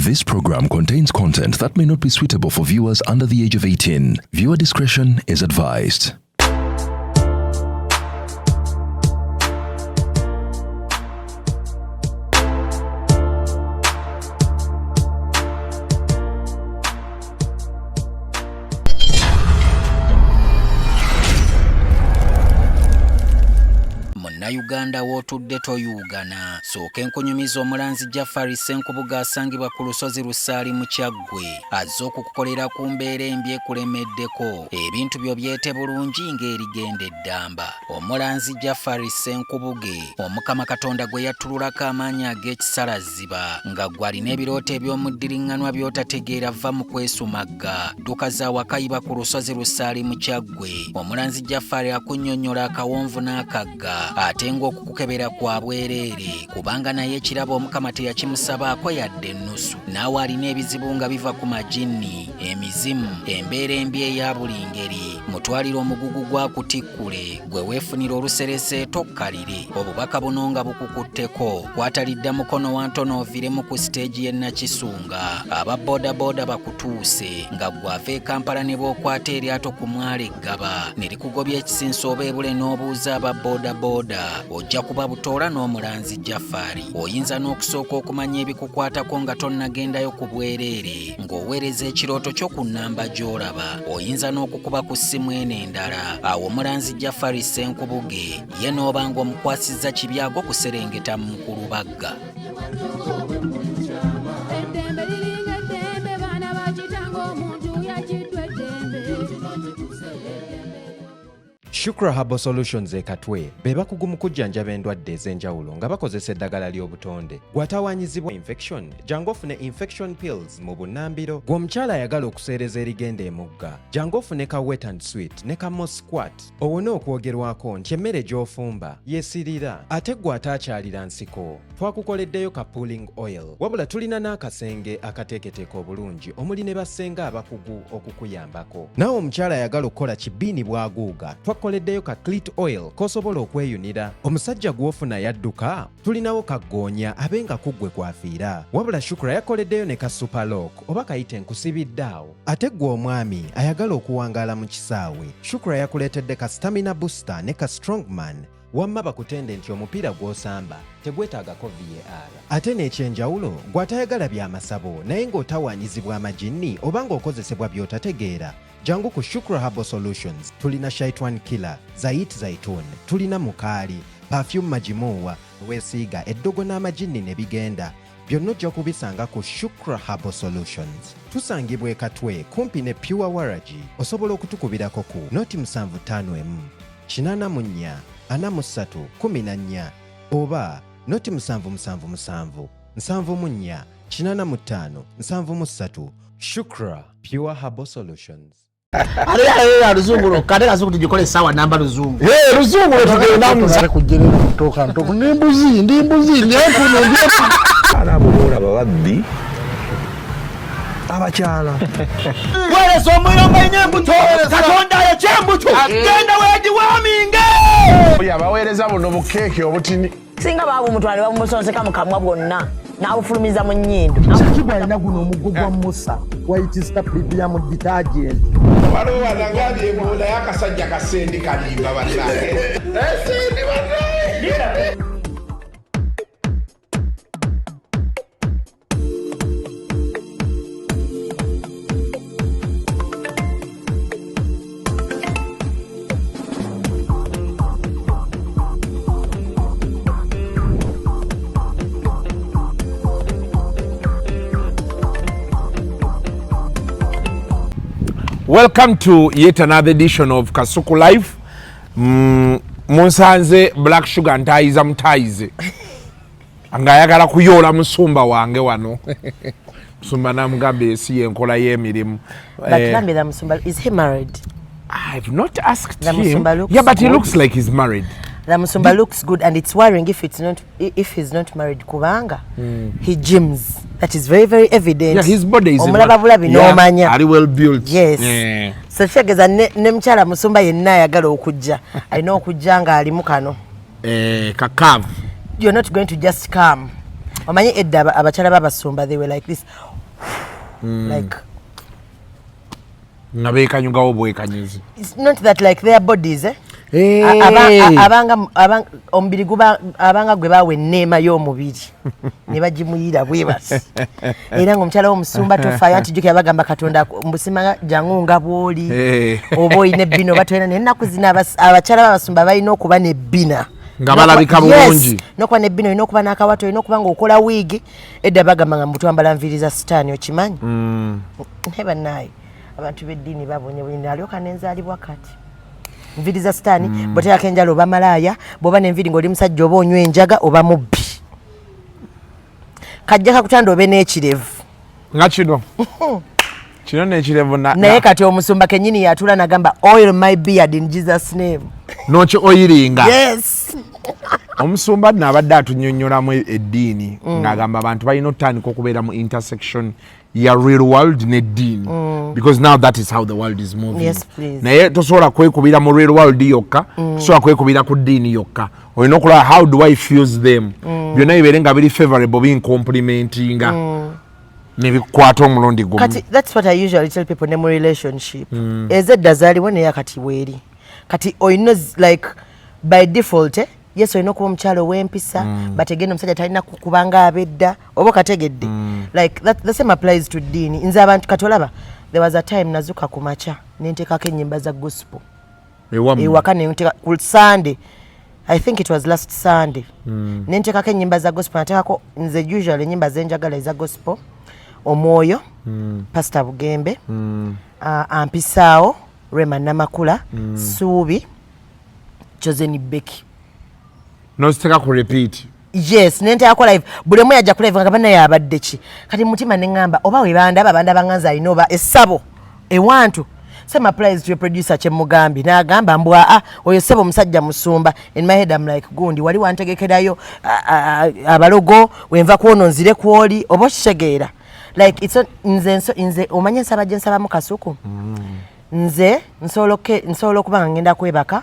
This program contains content that may not be suitable for viewers under the age of 18. Viewer discretion is advised. Munnayuganda w'otudde toyuugana. Sooka enkunyumiza omulanzi Jafari Ssenkubuge asangibwa ku lusozi Lusaali mu Kyaggwe. Azze okukukolera ku mbeera embi ekulemeddeko. Ebintu byo byete bulungi ng'erigenda eddamba. Omulanzi Jafari Ssenkubuge, Omukama Katonda gwe yattululako amaanyi ag'ekisalaziba, nga ggwe alina ebirooto eby'omuddiriŋŋanwa by'otategeera vva mu kwesumagga. Dduka za wakayiba ku lusozi Lusaali mu Kyaggwe. Omulanzi Jafari akunnyonnyola akawonvu n'akagga ate ng'okukukebera kwa bwereere kubanga naye ekirabo Omukama teyakimusabaako yadde ennusu. Naawe alina ebizibu nga biva ku majinni, emizimu, embeera embi eya buli ngeri, mutwalire omugugu gw'akutikkule gwe weefunira oluserese tokkalire. Obubaka buno nga bukukutteko, kwatalidda mukono wa ntono oviremu ku siteegi y'e Nakisunga. Aba bodaboda bakutuuse nga ggwe ava e Kampala ne bw'okwata eryato ku mwalo e Ggaba ne likugobya ekisinso oba ebule n'obuuza aba bodaboda ojja kuba butoola n'omulanzi Jafari. Oyinza n'okusooka okumanya ebikukwatako nga tonnagendayo ku bwereere ng'oweereza ekirooto kyo ku nnamba gy'olaba. Oyinza n'okukuba ku ssimu eno endala. Awo omulanzi Jafari Ssenkubuge ye n'oba ng'omukwasizza kibyago kuserengeta mu Mukulubagga. Eddembe liringa eddembe baana ba kitange omuntu yakiddwa eddembe. Shukra Herbal Solutions e Katwe be bakugu mu kujjanjaba endwadde ez'enjawulo nga bakozesa eddagala ly'obutonde. Gw'atawaanyizibwa infection, jangu ofune infection pills mu bunnambiro. Gwe omukyala ayagala okuseereza erigenda emugga, jangu ofune ka wet and sweet ne ka mo squat owone okwogerwako nti emmere gy'ofumba yeesirira. Ate ggwe ataakyalira nsiko, twakukoleddeyo ka pulling oil. Wabula tulina n'akasenge akateeketeeke obulungi omuli ne bassenga abakugu okukuyambako. Naawe omukyala ayagala okukola kibiini bwaguuga, twakukoleddeyo ka clit oil k'osobola okweyunira. Omusajja gw'ofuna yadduka, tulinawo ka ggoonya abe nga ku ggwe kw'afiira. Wabula Shukra yakukoleddeyo ne ka super lock oba kayite nkusibidde awo. Ate ggwe omwami ayagala okuwangaala mu kisaawe, Shukra yakuleetedde ka stamina booster ne ka strongman wamma bakutende nti omupiira gw'osamba tegwetaagako VAR. Ate n'ekyenjawulo, ggwe atayagala bya masabo naye ng'otawaanyizibwa amajinni oba ng'okozesebwa by'otategeera, jangu ku Shukra Herbal Solutions. Tulina Shaitwan Killer, Zayit Zaitun, tulina Mukaali, Perfume Majimuuwa, weesiiga eddogo n'amajinni ne bigenda. Byonna ojja kubisanga ku Shukra Herbal Solutions. Tusangibwa e Katwe kumpi ne Pure Waragi. Osobola okutukubirako ku noti 751 84 43 14 oba noti 777 74 85 73. Shukra Pure Herbal Solutions. Ate luzungu lwokka, ate kazungu tugikole essaawa namba luzungu. Hey, luzungu lwe tugendamu. Kujjerera kutoka ntoku ndi mbuzi ndi mbuzi ndi empunu ndi empunu. Abo boolaba babbi abakyala. Weereza omuliro nga embuto Katonda ayokya embuto genda weegiwaaminge. Oyo abaweereza buno bukeeke obutini. Singa baabumutwala ne babumusonseka mu kamwa bwonna n'abufulumiza mu nnyindo. Shakibu alina guno omuggo gwa Musa White Star Premium Detergent. Waliwo wanagambye mbu naye akasajja kasendi kalimba bannange. Naye sendi bannange. Welcome to yet another edition of Kasuku Life. Munsanze Black Sugar ntayiza mutayize ng'ayagala kuyoola musumba wange wano. Musumba namugamba ensi y'enkola y'emirimu. But Bambi, the Musumba, is he married? I've not asked The him. Musumba looks Yeah, but he good. looks like he's married. The Musumba looks good and it's worrying if it's not, if he's not married kubanga he gyms. That is very, very evident. Yeah, his body is in Omulaba bulabi Yeah, n'omanya. Ari well built. Yes. Yeah. So kitegeeza ne mukyala Musumba yenna ayagala okujja alina okujja ng'alimu kano. Kakavu. You're not going to just come. Omanyi edda abakyala b'abasumba, they were like this, like Nga beekanyugawo bwekanyizi. It's not that, like their bodies, eh? Hey. Abanga omubiri guba abanga gwe bawe enneema y'omubiri ne bagimuyira bwe bati, era ng'omukyala w'omusumba tofaayo anti jjukira bagamba Katonda mbusimanga jangu nga bw'oli. Hey. Oba olina ebbina oba tolina, naye ennaku zino abakyala b'abasumba balina okuba n'ebbina. Nga balabika bulungi. Yes, n'okuba n'ebbina, olina okuba n'akawato, olina okuba ng'okola wiigi. Edda bagamba nga mutwambala nviiri za sitaani, okimanyi? Naye bannaaye abantu b'eddiini babonyebonye, alyoka nenzaalibwa kati nviiri za sitaani. Bw'oteekako enjala oba malaaya, bw'oba n'enviiri ng'oli musajja oba onywa enjaga oba mubbi, kajja kakutanda obe n'ekirevu. Nga kino n'ekirevu Naye kati omusumba kennyini yatuula nagamba, "Oil my beard in Jesus' name." Noki oyiringa. Yes. Omusumba nno abadde atunyonnyolamu eddiini, ng'agamba abantu balina okutandika okubeera mu intersection ya real world n'eddiini, because now that is how the world is moving. Yes, please. Naye tosobola kwekubira mu real world yokka, tosobola kwekubira ku ddiini yokka. Olina okulaba, how do I fuse them, byonna bibeere nga biri favorable, bincomplementinga nebikukwata omulundi gumu. Kati that's what I usually tell people ne mu relationship. Ezedda zaaliwo, naye kati weeri kati olina like by default, eh? Yes, olina okuba omukyalo ow'empisa, but again omusajja talina kukubanga abedda oba okategedde. Like that, the same applies to ddiini. Nze abantu kati olaba there was a time nazuka ku makya nenteekako ennyimba za gospel. Ewammwe. Ewaka nenteeka ku Sunday, I think it was last Sunday, nenteekako ennyimba za gospel. Nateekako nze usually ennyimba zenjagala eza gospel, Omwoyo, Pastor Bugembe, Ampisaawo, Rema Namakula, Suubi, Chosen Becky. Noziteeka ku repeat. Yes, nenteekako live, buli omu yajja ku live nga banaye abadde ki. Kati mutima neŋŋamba oba we bandaba bandaba nga nze alina oba essabo ewantu. Same applies to your producer. Kyemugambye n'agamba mbu aa oyo ssebo omusajja musumba. In my head I'm like, gundi wali wantegekerayo abalogo, wenva kwono nzire kwoli, oba okitegeera? Like it's not, nze nze omanye nsaba gye nsabamu Kasuku. Nze nsobola okuba nga ngenda kwebaka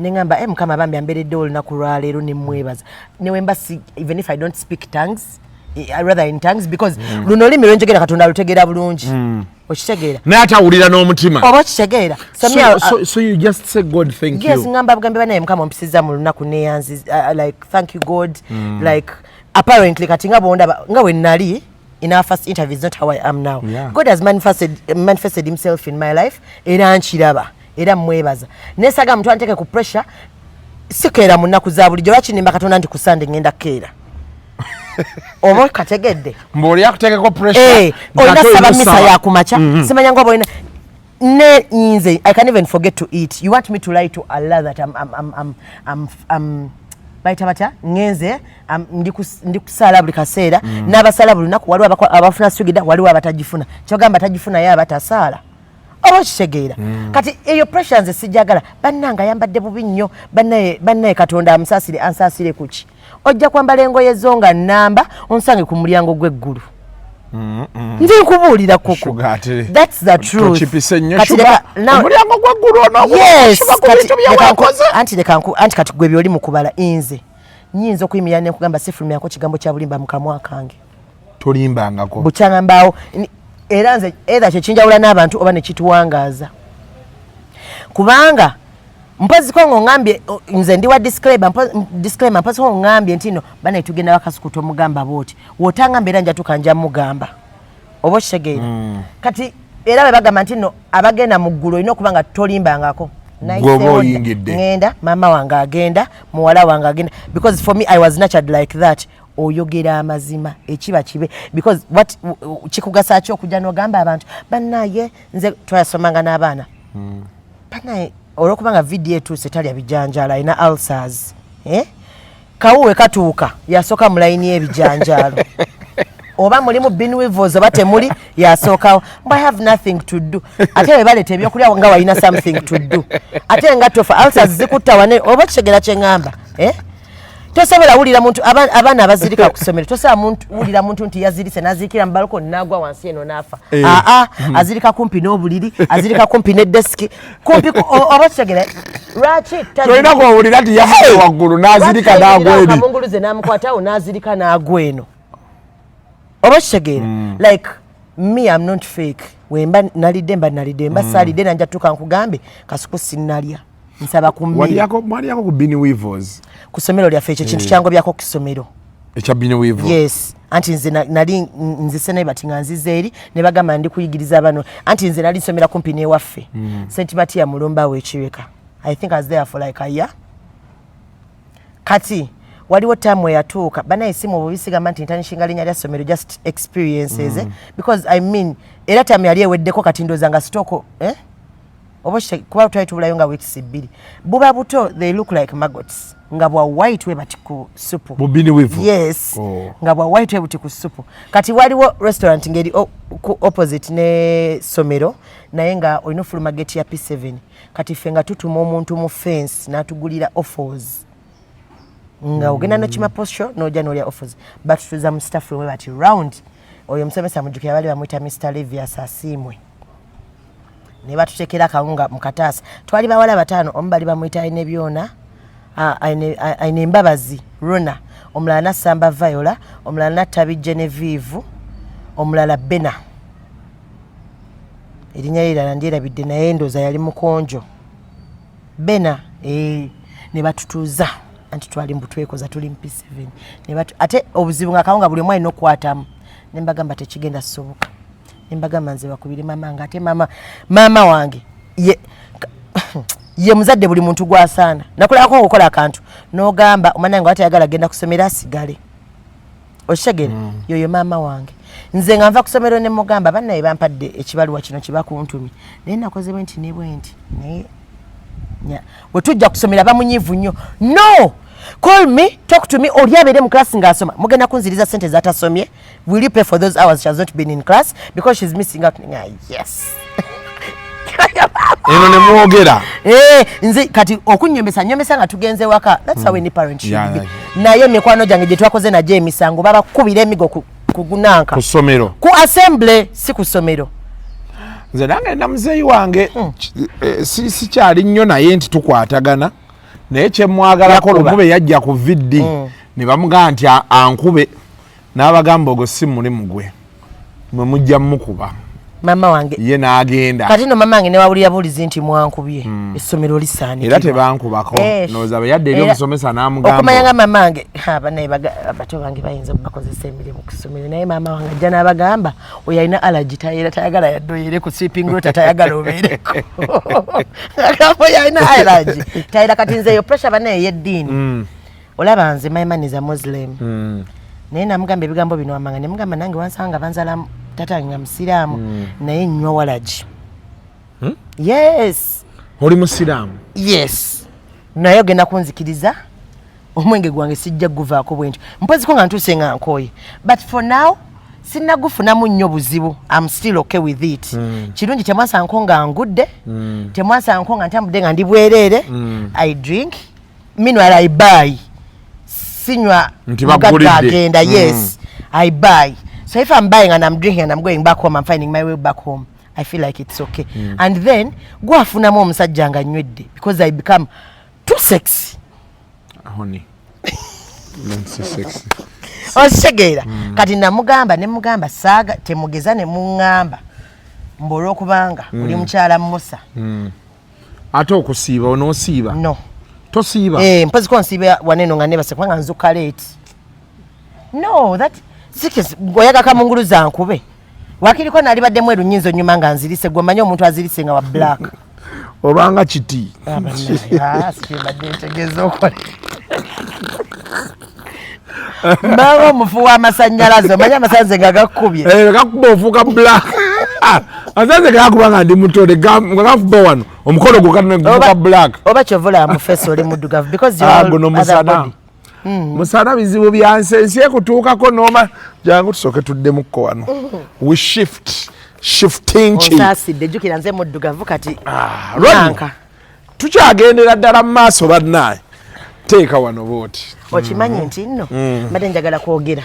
neŋŋamba, e Mukama bambi ambeereddewo olunaku lwaleero, nemwebaza newemba si, even if I don't speak tongues, rather in tongues, because luno olulimi lwenjogera Katonda alutegeera bulungi, okitegeera? Naye ate awulira n'omutima. Oba okitegeera? So me, So you just say, "God, thank Yes. you." Ngamba bugambi, banaye Mukama ompisizza mu lunaku, neyanzi, like thank you God. Like apparently kati nga bwondaba nga we nali in our first interview is not how I am now. God has manifested himself in my life, era nkiraba era mwebaza. Nesaga muntu anteeke ku pressure. Sikeera mu nnaku za bulijjo, lwaki nimba Katonda nti ku Sande ngenda kukeera? Oba kategedde? Mbu oli akuteekeko pressure. Eh, olina Ng'ate saba olina misa osaba. yakumakya, simanya nga oba olina ne nze I can even forget to eat. You want me to lie to Allah that I'm bayita batya, ngenze ndi kusaala buli kaseera, n'abasaala buli lunaku waliwo abafuna sugida, waliwo abatagifuna. Kyogamba tagifuna ye abatasaala, oba okitegeera? Kati eyo pressure nze sijagala. Bannange ayambadde bubi nnyo, bannaye bannaye, Katonda amusaasire. Ansaasire kuki? Ojja kwambala engoye zo nga nnamba onsange ku mulyango gw'eggulu. Nze nkubuulira kuku. Sugar ate That's the truth. tokipise nnyo. Kati Sugar, omulyango gw'eggulu ono Yes, ku kati bintu bye leka wakoze. Anti kati gwe byoli mu kubala, nze nyinza okuyimirira nekugamba sifulumyako kigambo kya bulimba mu kamwa kange. Tolimbangako. Bukyanga mbaawo era nze either kyekinjawula n'abantu oba nekituwangaaza, kubanga mpoziko ng'oŋŋambye nze ndi wa disclaimer, disclaimer, mpoziko ng'oŋŋambye nti no banaye tugenda bakasuku tomugamba bwoti, wotangamba era njatuka nja mugamba, oba okitegeera? Kati era bwe bagamba nti no abagenda mu ggulu olina okuba nga tolimbangako. Gwe oba oyingidde. Ŋŋenda, maama wange agenda, muwala wange agenda, because for me I was nurtured like that. Oyogera amazima ekiba kibe, because what kikugasa ki okujja n'ogamba abantu bannaye nze twasomanga n'abaana bannaye olwokuba nga vidiyo etuuse talya bijanjaalo, alina ulcers, eh? Kawuwe katuuka yasooka mu layini y'ebijanjaalo, oba mulimu bean weevils oba temuli, yasookawo. Mbu I have nothing to do. Ate bwe baleeta ebyokulya nga walina something to do, ate nga tofa, ulcers zikutta wane, oba okitegeera kye ŋŋamba, eh? Tosobola wulira muntu abaana abazirika ku ssomero, tosobola wulira muntu nti yazirise nazirikira mu balcony n'agwa wansi eno n'afa. Aa, azirika kumpi n'obuliri, azirika kumpi ne desiki, kumpi oba okitegeera lwaki? Tolina kuwulira nti yavudde waggulu n'azirika n'agwa eri. Kamunguluze n'amukwatawo n'azirika n'agwa eno. Oba kitegeera, like me, am not fake. Wemba nalidde, mba nalidde, mba saalidde, nanja tuuka nkugambe, "Kasuku, sinnalya, nsaba ku mmere." Mwaliyako ku bean weevils? Ku ssomero lyaffe ekyo kintu kyangobyako ku ssomero. Ekya bean weevil? Yes, anti nze nali nzise naye bati nga nzize eri ne bagamba ndi kuyigiriza bano, anti nze nali nsomera kumpi n'ewaffe, St Matia Mulumba w'Ekireka. I think I was there for like a year. Kati waliwo taamu eyatuuka, banaye si mu bubi, sigamba nti ntanishinga linnya lya ssomero, just experiences, eh? Because I mean, era taamu yali eweddeko, kati ndowooza nga stock, eh? Oba kuba twali tubulayo nga weeks 2, buba buto, they look like maggots, nga bwa white we bati ku supu. Bu bean weevil? Yes. Oh. Nga bwa white we buti ku supu. Kati waliwo restaurant ngeri ku opposite ne ssomero, naye nga olina ofuluma gate ya P7. Kati ffe nga tutuma omuntu mu fence n'atugulira offals, nga ogenda nokima posho nojja nolya offals. Batutuza mu staff room bati round. Oyo omusomesa mujjukira, bali bamuyita Mr Levias Asiimwe, ne batutekera akawunga mu kataasa. Twali bawala bataano, omu bali bamuyita Aine Byona, Aine Embabazi Rona, omulala Nassamba Viola, omulala Nattabi Genevieve, omulala Bena, erinnya lirala ndyerabidde, naye ndooza yali mukonjo Bena, eh, ne batutuuza, anti twali mbu twekoza tuli mu P7. Ate obuzibu nga akawunga buli omu alina okukwatamu. Ne mbagamba tekigenda kusoboka, ne mbagamba nze bakubire mama nga ate maama wange ye muzadde buli muntu gwasaana. Nakulabako ngaokola akantu n'ogamba omwana wange atayagala genda kusomera asigale, okitegeera? Yoyo maama wange. Nze nga nva kusomero ne mugamba, bannaye bampadde ekibaluwa kino kibakuntumye, naye nakoze bwe nti ne bwe nti, naye bwe tujja kusomera bamunyiivu nnyo. No, call me, talk to me. Oli abeere mu class ng'asoma, mugenda kunziriza sente zatasomye? Will you pay for those hours she has not been in class because she's missing out? Nga yes. Eno ne mwogera. Eh, nze kati okunyombesa nyombesa nga tugenze waka. That's how any parent should be. Naye mikwano gyange gye twakoze nagyo emisango, babakubira emigo ku gunanka. Ku ssomero? Ku assembly, si ku ssomero. Nze nange nna muzeeyi wange, sikyali nnyo naye nti tukwatagana, naye kyemwagalako, Yakuba. lumu be yajja ku VD ne bamugamba nti ankube, n'abagamba ogwo si mulimu gwe, mwe mujja mukuba. Mama wange. Ye n'agenda. Kati no mama wange newawulira bulizi nti mwankubye, essomero lisaanikirwa. Era tebankubako. Ndowooza bwe yadda eri omusomesa n'amugamba. Okumanya nga mama wange, banaye abato bange bayinza okubakozesa emirimu ku ssomero, naye maama wange ajja n'abagamba oyo alina allergy, tayera tayagala yadde oyere ku sweeping rota, tayagala obeereko. Agamba oyo alina allergy, tayera. Kati nze eyo pressure banaye ey'eddiini, olaba nze my man is a Muslim, naye namugamba ebigambo bino wamanga, nemugamba nange wansanga banzala tata wange nga musiraamu, naye nywa walagi. Yes. Oli musiraamu? Yes, naye ogenda kunzikiriza omwenge gwange sijja guvaako bwentyo, mpoziko nga ntuuse nga nkooye, but for now sinnagufunamu nnyo buzibu. Am still okay with it. Kirungi temwasanko nga ngudde, temwasanko nga ntambudde nga ndi bwereere. I drink, meanwhile I buy, sinywa Nti mugagga bagulidde. agenda. Yes, I buy. So if I'm buying and I'm drinking and I'm going back home, I'm finding my way back home, I feel like it's okay. And then gwafunamu omusajja nga nywedde because I become too sexy. Honey. Don't say sexy. Okitegeera? Kati namugamba, nemugamba saaga temugeza ne muŋŋamba mbu olwokubanga oli mukyala Musa. Ate okusiiba onoosiiba? No. Tosiiba? Eh, mpozi ko nsiiba waneno nga nebase kubanga nzuka late. No, that sikis oyaga kamunguluza nkube wakiriko nalibadde mweru nyinza onyuma nga nzirise. Gwe omanyi omuntu azirise nga wa black. Obanga kiti. Ah, bannange, ah, sikibadde ntegeeza okola mbanga omufu w'amasannyalaze, omanyi amasannyalaze nga gakkubye. Eh, gakuba ofuuka black. Asanze gakuba nga ndi mutole, nga gakuba wano omukono gwo gufuuka black. Oba kyovula mu face oli muddugavu because Ah, guno musana. Musana bizibu byansi, ensi ekutuukako nooma. Jangu tusooke tuddemukko wano, we shift shifting ki. Onsaasidde, jjukira nze muddugavu kati. Ah, Rodney, Nanka. Tukyagendera ddala mu maaso bannaye, teeka wano booti. Okimanyi nti nno mbadde njagala kwogera,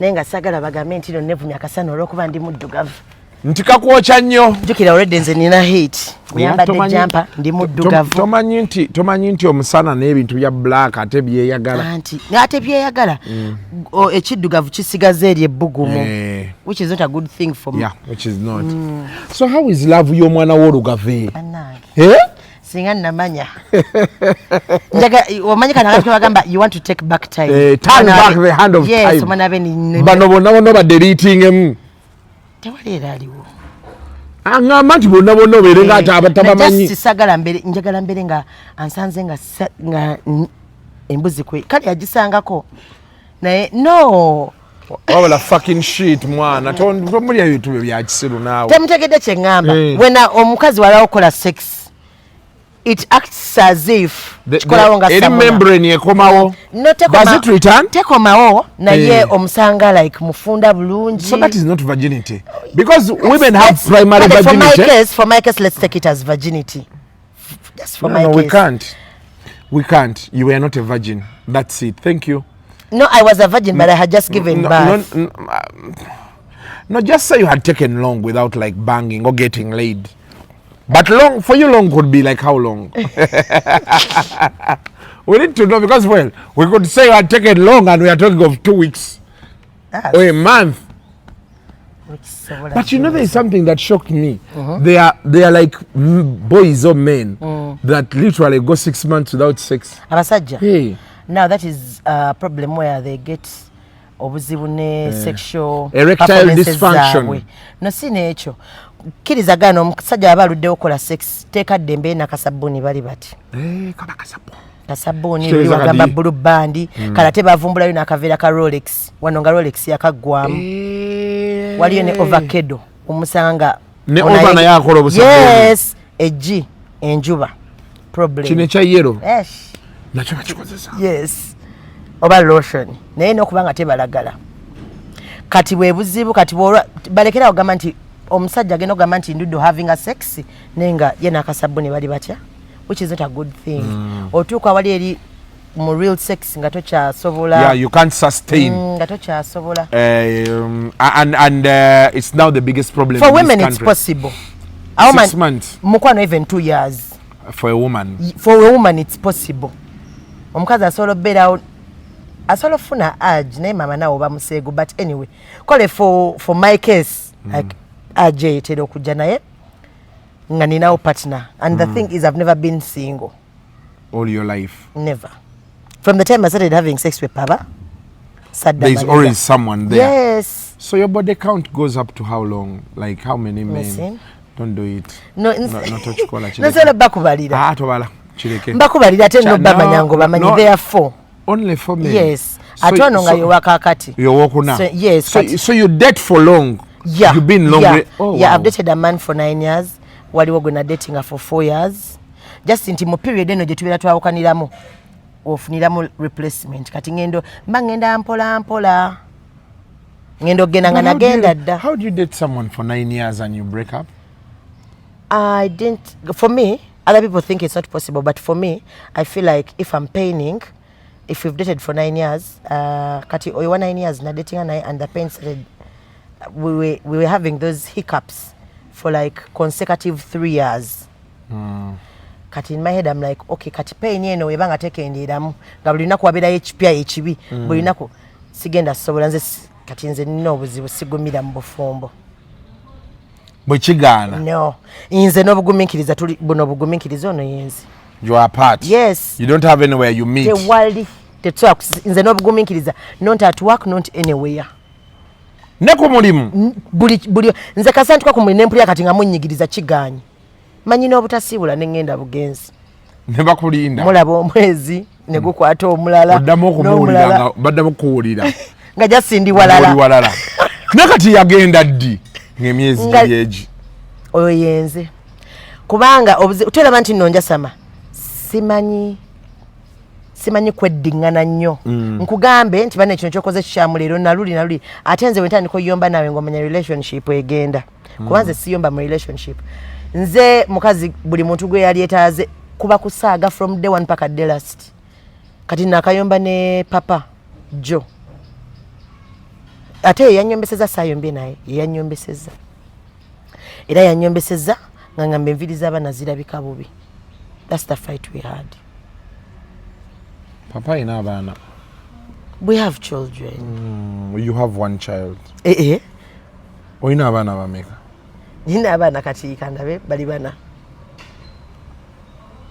naye nga saagala bagambe nti no nevumya akasana olw'okuba ndi muddugavu. Nti kakwokya nnyo. Jjukira already nze nina heat, nyambadde Tomanyi- jumper, ndi muddugavu. Tomanyi nti omusana n'ebintu bya black ate byeyagala? Anti ate byeyagala. Ekiddugavu kisigaza eri ebbugumu, which is not a good thing for me. Yeah, which is not. So how is love y'omwana w'olugave? Bannange, Eh? singa namanya. Omanyi kana akati bagamba you want to take back time. Eh, turn Omwana back the hand of yes, time. Omwana abe Bano bonna bonna badeletingemu. Tewali era aliwo. Aŋŋamba nti bonna bonna obeere nga ate abatabamanyi. Just sagala mbere, njagala mbere nga ansanze nga embuzi kwe kale yagisangako, naye no. Wabula fucking shit, mwana. Tomulya ebintu bye bya kisiru naawe. Temutegedde kye ŋŋamba. Eh. Wena omukazi walawo okukola sex, it acts as if kikolawo nga Eri samuna. membrane ekomawo. No, Does it return? Tekomawo, naye Eh. omusanga like mufunda bulungi. So that is not virginity, because women have primary Okay, for my virginity. case, for my case, let's take it as virginity. Just for No, my no, case. we can't, we can't. You were not a virgin, that's it. Thank you. No, I was a virgin, but I had just given No, birth. No, just say you had taken long without like banging or getting laid. But long for you, long could be like how long? We need to know, because, well, we could say you had taken long and we are talking of 2 weeks or a month. Ekisobola. But you know, there is something that shocked me. They are like boys or men that literally go 6 months without sex. Abasajja. Hey. Now that is a problem where they get obuzibu ne sexual Erectile performances dysfunction. zaabwe. No, si n'ekyo. Kkiriza gaana, omusajja aba aluddewo okukola sex, teeka ddembe nakasabbuuni bali bati. Eh, kaba kasabbuuni. Kasabbuuni. Kitegeeza Luli wagamba kati- Blue Band, kale ate bavumbulayo n'akaveera ka Rolex wano, nga Rolex yakaggwamu. Waliyo ne avocado, omusanga Ne ono over naye akola obusabbuuni. Yes, eggi enjuba problem. Kino ekya yellow Yes. nakyo bakikozesa. Yes, oba lotion, naye nokuba nga tebalagala. Kati bwe buzibu. Kati bwolwa balekera ogamba nti omusajja agenda okugamba nti ndudde having a sex, naye nga ye n'akasabbuuni bali batya, which is not a good thing. Otuuka wali eri mu real sex nga tokyasobola. Yeah, you can't sustain. Nga tokyasobola. And it's now the biggest problem For in this women it's country. possible. A 6 woman- months. Mukwano, even 2 years. For a woman. For a woman it's possible. Omukazi asobola obeerawo, asobola okufuna urge, naye mama nawe oba museegu. But anyway, kole for my case, like, urge eyetera okujja, naye nga ninawo partner. And the thing is, I've never been single. All your life? Never. From the time I started having sex with Papa, sadda There is mabega. always someone there. Yes. So your body count goes up to how long? Like how many men? Listen. Don't do it. No, No, tokikola, kireke. nsobola bakubalira. Ah, tobala, kireke. Mbakubalira ate no bamanya No, ngo bamanyi. no. There are four. Only four men? Yes, ate ono nga yewakakati. Yowokuna. So, yes, So, so you date for long? Yeah. You've been long Yeah, oh, yeah. wow. I've dated a man for 9 years. Waliwo gwe nadatinga for 4 years, just nti mu period eno gye tubeera twawukaniramu, ofuniramu replacement. Kati ngendo mba ngenda mpola mpola, ngenda okugenda nga But how do nagenda dda. How do you date someone for 9 years and you break up? I didn't. For me, other people think it's not possible, but for me, I feel like if I'm paining, if we've dated for 9 years, kati oyo wa 9 years na dating naye, and the pain started, we were having those hiccups for like consecutive 3 years. Kati in my head I'm like, okay, kati pain eno webanga tekendeeramu nga buli lunaku wabeerayo ekipya ekibi, buli lunaku sigenda sobola nze kati nze nina obuzibu, sigumira mu bufumbo. Bwe kigaana? No, nze n'obugumiikiriza tuli buno obugumiikiriza ono yenze. You are apart? Yes. You don't have anywhere you meet? Tewali, tetusobola nze n'obugumiikiriza, not at work, not anywhere. Ne ku mulimu? Buli nze kasantuka ku mulimu nempulira kati nga munnyigiriza, kigaanyi. Manyi n'obutasiibula ne ŋŋenda bugenzi. Ne bakulinda? Mulaba omwezi ne gukwata omulala. Oddamu okumuwulira? N'omulala. Nga baddamu kuwulira? Nga jasindi Oli walala. walala. Naye kati yagenda ddi ng'emyezi giri egi? Oyo yenze, kubanga tolaba nti nno njasama, simanyi kweddiŋŋana nnyo. Nkugambe nti bane kino kyokoze kikyamu leero, naluli naluli, ate nze wentandika oyomba naawe ng'omanya relationship egenda, kuba nze siyomba mu relationship. Nze mukazi buli muntu gwe yali etaaze kuba kusaaga from day one paka day last. Kati nakayomba ne Papa Jo, ate ye yanyombeseza, saayombye naye, ye yanyombeseza. Era yanyombeseza nga ngamba enviiri z'abaana zirabika bubi. That's the fight we had. Papa alina abaana? We have children. You have one child? Eh, eh. Olina abaana bameka? Nina abaana kati kandabe, bali bana.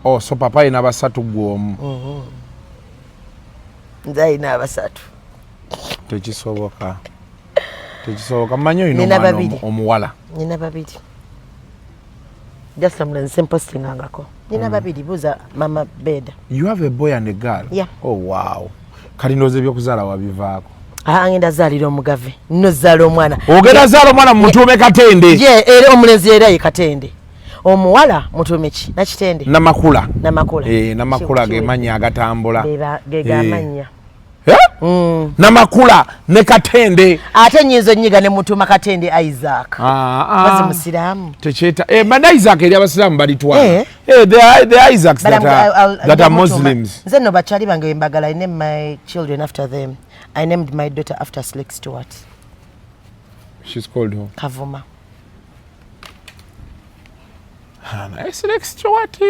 Oh, so papa alina basatu, gwe omu? Nze alina abasatu. Tekisoboka, tekisoboka. Mmanyi olina Nina omwana babiri. omuwala. Nina babiri. Just omulenzi sempostingangako. Nina babiri, buuza mama Beda. You have a boy and a girl? Yeah. Oh wow, kati ndowooza ebyokuzaala wabivaako. Aa, ngenda zaalira omugave nno, zaala omwana. Ogenda zaala omwana, mutuume Katende. Ye era omulenzi era ye Katende, omuwala mutuume ki? Nakitende. Namakula. Namakula. Eh, Namakula ge mannya agatambula. Ge gamannya. Eh? Namakula ne Katende. Ate nyinza onyiga ne mutuuma Katende Isaac. Ah, ah. Wazi musiraamu. Tekyeta eh, mana Isaac eri abasiraamu balitwala. Eh. Eh, there are Isaacs But that are, that are Muslims. Nze nno bakyali bange wembagala, I name my children after them. I named my daughter after Slick Stewart. She's called who? Kavuma. Naye Slick Stewart.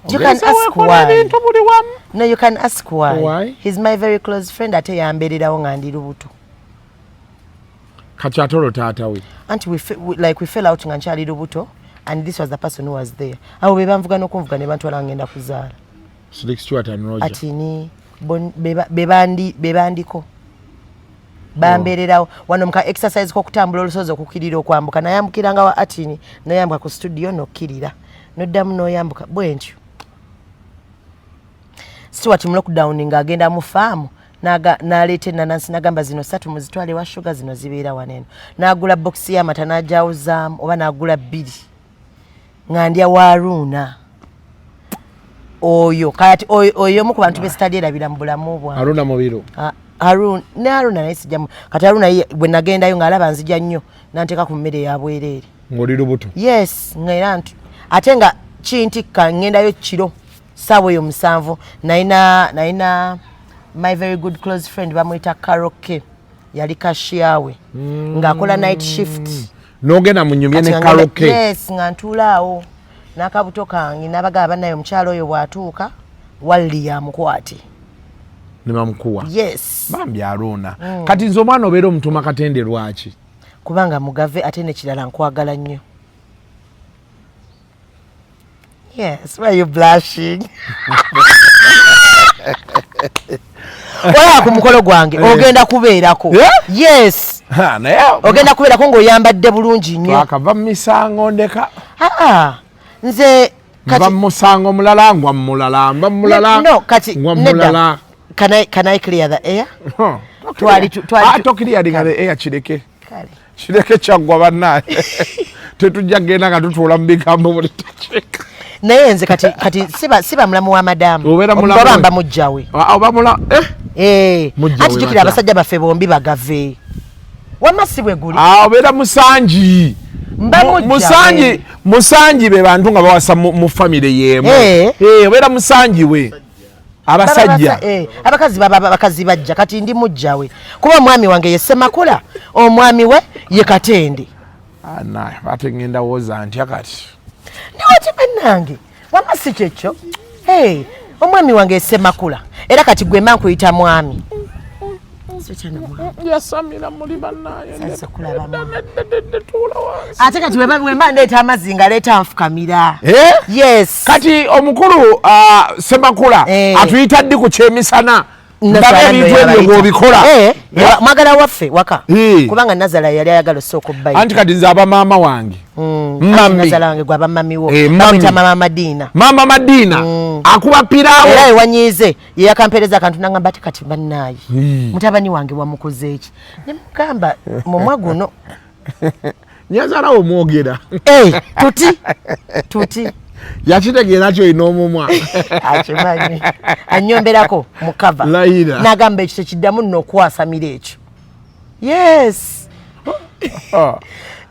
You can ask why. Ebintu buli wamu. No, you can ask why. Why? He's my very close friend, ate yambeererawo nga ndi lubuto. Kati ate olwo taata we? Anti like we fell out nga nkyali lubuto, and this was the person who was there. Abo be banvuga n'okunvuga ne bantwala ngenda kuzaala. Slick Stewart and Roger. Ati ni be bandiko bambeererawo wano muka exercise k'okutambula olusozi, okukkirira, okwambuka. Nayambukiranga wa Atini, noyambuka ku studio, nokkirira, noddamu noyambuka bwe ntyo. Stewart mu lockdown ng'agenda mu faamu, n'aleeta enanansi, n'agamba zino ssatu muzitwale wa shuga, zino zibeera wano eno. N'agula bokisi y'amata n'ajawuzaamu, oba n'agula bbiri nga ndya wa Aruuna oyo. Kati oyo omu ku bantu besitalyerabira mu bulamu bwange. Aruna Mubiru. Ah, Harun ne Haruna naye sijjamu. Kati Haruna ye bwe nagendayo ng'alaba nzija nnyo, n'anteeka ku mmere ya bwereere. Ng'oli lubuto? Yes, nga era ate nga kintikka ŋŋendayo kiro ssaawa eyo 7. Nalina my very good close friend bamuyita Karoke, yali cashier we ng'akola night shift. N'ogenda munyumye Kati ne nga Karoke? Yes, nga ntuula awo n'akabuto kange, n'abagamba bannaye omukyalo oyo bw'atuuka walli yamukwate. Ne bamukuwa? Yes. Bambi Aruna. Kati nze omwana obeera omutuma Katende lwaki? Kubanga mugave, ate nekirala nkwagala nnyo. Yes, why are you blushing? Olaba ku mukolo gwange ogenda kubeerako. Eh? Yes. Ha, naye ogenda kubeerako ng'oyambadde bulungi nnyo. Twakava mu misango, ndeka. Aa, nze Nva mu musango mulala ngwa mu mulala, nva mu mulala No, kati ngwa mu nedda. mulala. Can I clear the air? Twali Ah, toclearinga the air, kireke. Kale. Kireke, kyaggwa bannaye. Tetujja kgenda nga tutuula mu bigambo buli takiika. Naye nze kati siba mulamu wa madamu. Obeera mulamu oba we. mba mujjawe. Ah, oba mula eh? Eh, Mujja ati we jjukira batya? abasajja baffe bombi bagave, wamma si bwe guli? Ah, obeera musangi. Mba mujja musangi we. Musangi be bantu nga bawasa mu famire y'emu. Eh. Eh, obeera musangi we abasajja. Abakazi baba bakazi bajja. Kati ndi mujjawe kuba omwami wange ye Semakula, omwami we ye Katende. Ah, naye ate ngenda woza ntya kati? Niwati bannange, wamma si kyekyo. Hey, omwami wange ye Semakula, era kati gwe mba nkuyita mwami. Yasamira muli bannaye. Sasa kulaba mwami. Ate kati wemba ndeeta amazzi nga leeta nfukamira. Eh? Yes. Kati omukulu Semakula Eh. atuyita ddi ku kyemisana? Nazala Ndaba nno ebintu ebyo yabayita. bw'obikola. Eh, mwagala waffe waka. Eh. Kubanga nazala yali ayagala osooka obbayi. Anti kati nze aba maama wange. Mami. Nazala wange gwaba mamiwo. Eh, mami. Bamuyita mama Madina. Maama Madina akuba piraawo. Era ewanyiize ye yakampeereza akantu nangamba ati kati bannaayi mutabani wange wamukoze eki, ne mugamba mumwa guno. Nyazaalawo mwogera. Eh, tuti tuti. Yakitegeera ki olina omumwa? Akimanyi, anyomberako mukava. Layira. Nagamba ekyo tekiddamu nno okwasamira ekyo. Yes,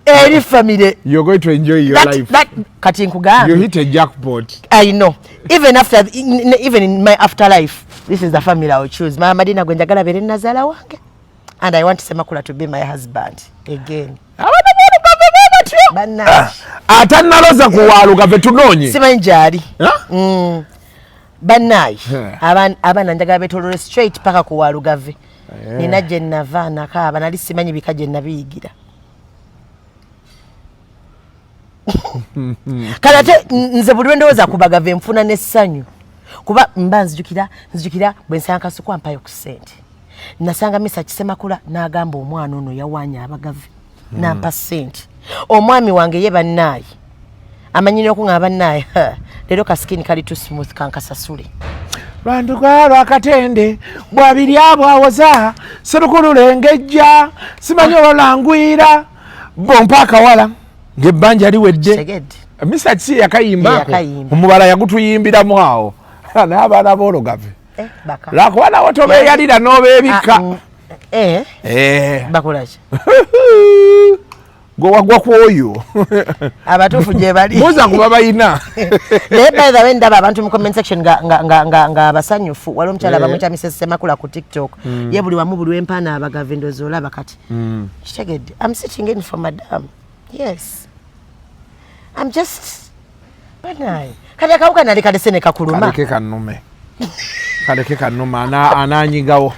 eri famire. You're going to enjoy your life. Kati nkugambye. You hit a jackpot. I know. Even in my afterlife, this is the family I will choose. Mama Madina gwe njagala beere nazaala wange. And I want Semakula to be my husband again. Abaana b'olugave. Bannange. Atannaloza ku Walugave tunoonye. Simanyi gyali. Bannaayi, abaana njagala betolole straight paka ku Walugave. Nina gye nava nakaaba, nali simanyi bika gye nabiyigira. Kale ate nze buli lwe ndowooza ku Bagave nfuna n'essanyu, kuba mba nzijukira bwe nsanga Kasuku ampayo ku ssente. Nasanga Misa Kisemakula n'agamba omwana ono yawaanya Abagave, nampa ssente. Omwami wange ye bannaayi amanyi n'okuŋŋamba, bannaayi, ha, leero ka skin kali too smooth, kankasasule. Lwanduga lwakatende bwabirya bwawoza serukululengejja simanyi olwalangwira bompa akawala ng'ebbanja liwedde. Kitegedde. Misa ki yakayimbako? Yakayimba. Omubala yagutuyimbiramu awo, naye abaana b'Olugave Eh, baka lwakuba nawo tobeeyalira n'obeebikka. Ah, eh, Eh. bakolaki? Gwe wagwa ku oyo. Abatuufu gye bali. Buuza kuba bayina. Naye by the way, ndaba abantu mu comment section nga basanyufu. Waliwo omukyala bamuyita Mrs Semakula ku TikTok. Ye buli wamu, buli wempaana Abagave ndowooza olaba kati kitegedde. I'm sitting in for madam. Yes, I'm just banaye kati akawuka nali kalese ne kakuluma. Kaleke kannume, kaleke kannume, ananyigawo.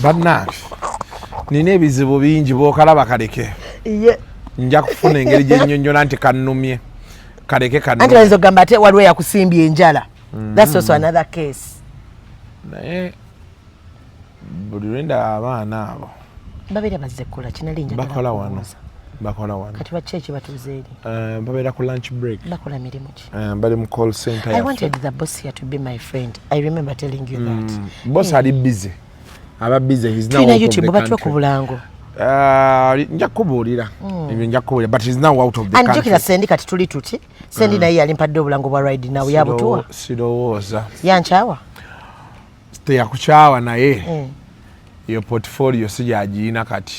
Bannange, nina ebizibu bingi bwokalaba kaleke. Ye. Nja kufuna engeri gyennyonnyola nti kannumye, kaleke Anti kannumye. bayinza okugamba ate waliwo yakusimbye enjala. That's also another case. Naye buli lwendaba abaana abo Babeera bazze kukola kinali njagala bakola wano. kubuuza. Bakola wano. Kati baki ekibatuuza eri? Babeera ku lunch break. Bakola mirimu ki? Bali mu call center I yaffe. wanted the boss here to be my friend. I remember telling you that. Boss ali busy, aba busy. He's now Tulina out of YouTube the batuwe country. ku bulango. Nja kubuulira ebyo, nja kubuulira, but he's now out of the And country. jjukira Sendi, kati tuli tuti Sendi naye yali mpadde obulango bwa ride nawe yabutuwa. Sirowooza. Yankyawa. Teyakukyawa, naye iyo portfolio si gyagiyina kati,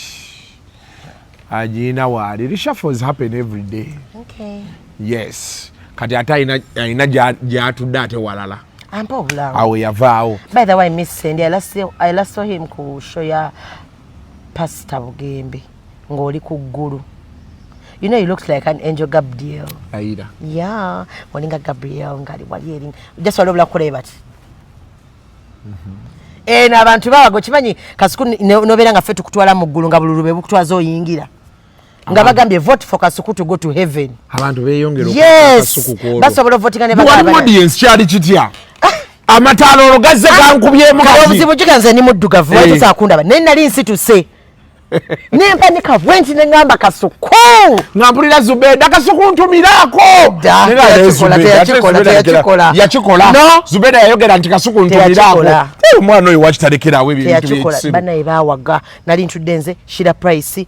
agiyina waali. Reshuffles happen every day. Okay. Yes, kati ate alina gyatudde ate walala. Ampa obulango. Awo yavaawo. By the way, I miss Sendi. I last saw him ku show ya Pastor Bugembe ng'oli ku ggulu. You know, he looks like an angel Gabriel. Ayira. Yeah, walinga Gabriel ngali wali eri. Just wali obula kukola bati. Eno abantu babago kimanyi Kasuku nobeera nga ffe tukutwala mu ggulu nga bululu be bukutwaza oyingira. Nga bagambye vote for Kasuku to go to heaven. Abantu beeyongera. Yes. Basobola ovotinga ne wali bagamba. Audience kyali kitya? Amataala olwo gazze gankubyemu. Kale kati obuzibu jjukira nze ndi muddugavu, lwaki saakundaba, naye nali nsituse nempanika bwenti ne ŋŋamba Kasuku. Nga mpulira Zubeda, Kasuku ntumiraako. Dda, Naye nga teyakikola, Zubeda, ate teyakikola, Zubeda teyakikola. Yakikola. No. Zubeda yayogera nti Kasuku ntumiraako. Teyakikola. Eh, omwana oyo wakitalekerawo ebintu Teyakikola. byekisiru. Banaye bawaga nali ntudde nze, Shira Price,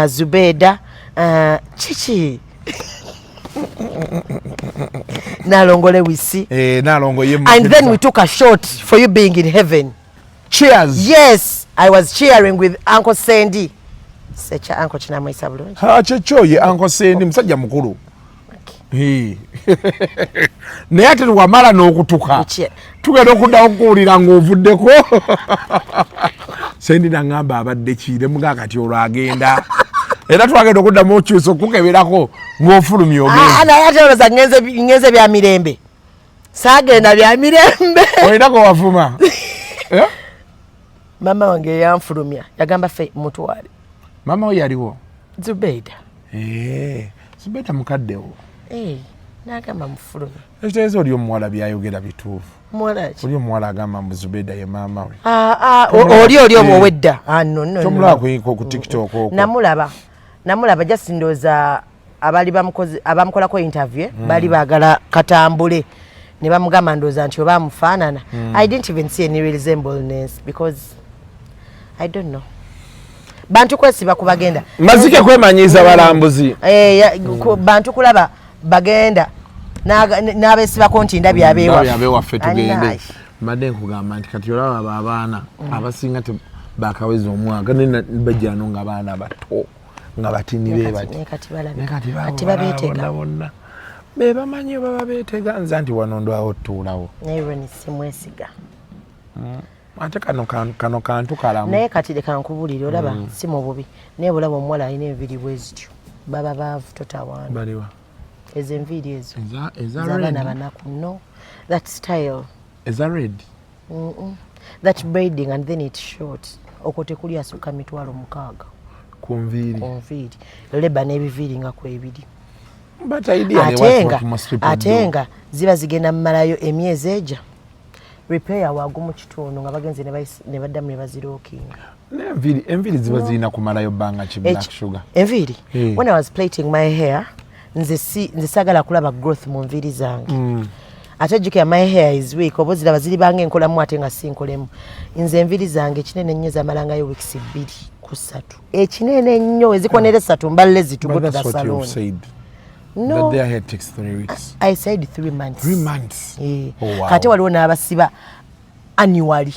Zubeda, kiki, Nalongo Lewisi. Eh, Nalongo ye. And then we took a shot for you being in heaven. Cheers. Yes, I was cheering with Uncle Sandy. Secha uncle kinamwisa bulungi. Ha, kyekyo ye Uncle Sendi musajja mukulu. Hee. Naye ate wamala n'okutuka tugenda okuddawo okuwulira ng'ovuddeko. Sendi naŋŋamba abadde ki nemugaa kati olwo agenda, era twagenda okuddamu okyusa okukeberako ng'ofulumya ogenda. Ah, naye ate olowooza ngenze bya mirembe? Saagenda bya mirembe. Olina gwe wavuma? Eh? Mama wange yanfulumya, yagamba ffe mutwale. Maama we yaliwo? Zubeida. Eh, Zubeida mukaddewo. Eh, nagamba mufulumya. Ekitegeeza oli omuwala byayogera bituufu. Muwala ki? Oli omuwala agamba mbu Zubeida ye maama we. Ah, ah, oli Eh. owedda. Ah, no, no, no. Tomulaba ku TikTok okwo? Namulaba, just ndowooza abaali bamukoze abamukolako interview baali baagala katambule ne bamugamba ndowooza nti oba amufaanana. I didn't even see any resemblance because I don't know, bantu kwesiba ku bagenda. Mazike kwemanyiiza balambuzi. Eh, bantu kulaba bagenda n'abeesibako nti ndabye Ndabye abewaffe tugende. Anayi. Mbadde nkugamba nti kati olaba abo abaana abasinga bakaweza omwaka, naye bajjano nga baana bato nga batini be bati. Naye kati balabika. Naye kati baabo Kati balaba babeetega. bonna bonna be bamanyi oba babeetega, nze nti wano ndwawo tuulawo. Naye Ronnie simwesiga. Ate kano kantu kalamu. Naye kati leka nkubulire, olaba si mu bubi, naye bulaba omuwala alina enviiri bwe zityo. Baba baavu, totawaana. Baliwa? Ezo enviiri ezo Eza z'abaana red? banaku. No, that style. Eza red? That braiding and then it's short. Okwo tekuli asukka 60,000. Ku nviiri? Ku nviiri, leba n'ebiviiri nga kwebiri. But ideally, Ate what, nga what most people ate do. Nga ziba zigenda mumalayo emyezi egya, repair wagumu kitundu nga bagenze ne baddamu ne bazirookinga. Enviiri ziba zirina kumalayo bbanga ki, Black Sugar? Enviiri? Eh. When I was plaiting my hair, nze si nze saagala kulaba growth mu nviiri zange. Ate jjukira, my hair is weak, oba oziraba ziribanga enkolamu ate nga si nkolemu. Nze enviiri zange ekinene ennyo zamalangayo weeks 2 ku 3, ekinene ennyo ezikonera 3 mballe to go But to the that's what salon. you've said, No. that their hair takes 3 weeks. I said 3 months. 3 months? Eh. Oh, wow. Kate waliwo n'abasiba annually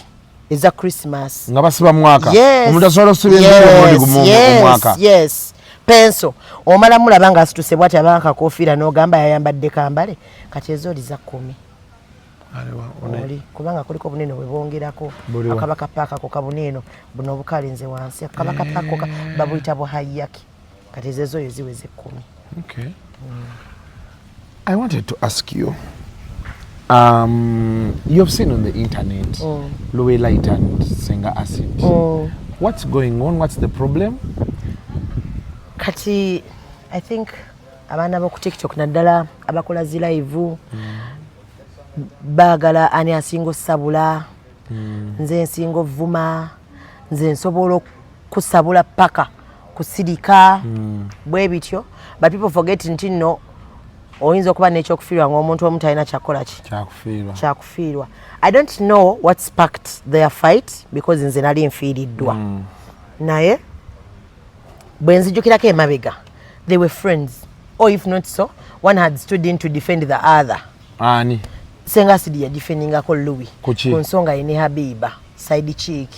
eza Christmas. Nga basiba mwaka? Yes. Omuntu asobola okusiba enviiri omulundi gumu mu mwaka? Yes, penso omala mulaba nga asituse bwati, abanga kakofiira n'ogamba yayambadde kambale. Kati ezo oliza 10. Aliwa, Oli kubanga kuliko bunene bwe bongerako. Buliwa? Akaba kapaakako kabuneeno buno obukalenze wansi, akaba kapaako babuyita buhayyaki. Kati ezo ezoyo ziweza 10. Okay. I wanted to ask you. You've seen on the internet Louis Light and Senga Acid. What's going on? What's the problem? Kati I think abaana b'oku TikTok, naddala abakola zi live, baagala ani asinga osabula. Nze nsinga ovuma, nze nsobola okusabula paka kusirika bwe bityo. But people forget nti nno oyinza okuba n'ekyokufiirwa ng'omuntu omu talina kyakukola ki. Kyakufiirwa. Kyakufiirwa. I don't know what sparked their fight, because nze nali nfiiriddwa. Naye bwe nzijukirako emabega, they were friends, or if not so, one had stood in to defend the other. Ani? Senga Acid yadefendingako Louis. Kuki? Ku nsonga ye ne Habiba, side chick.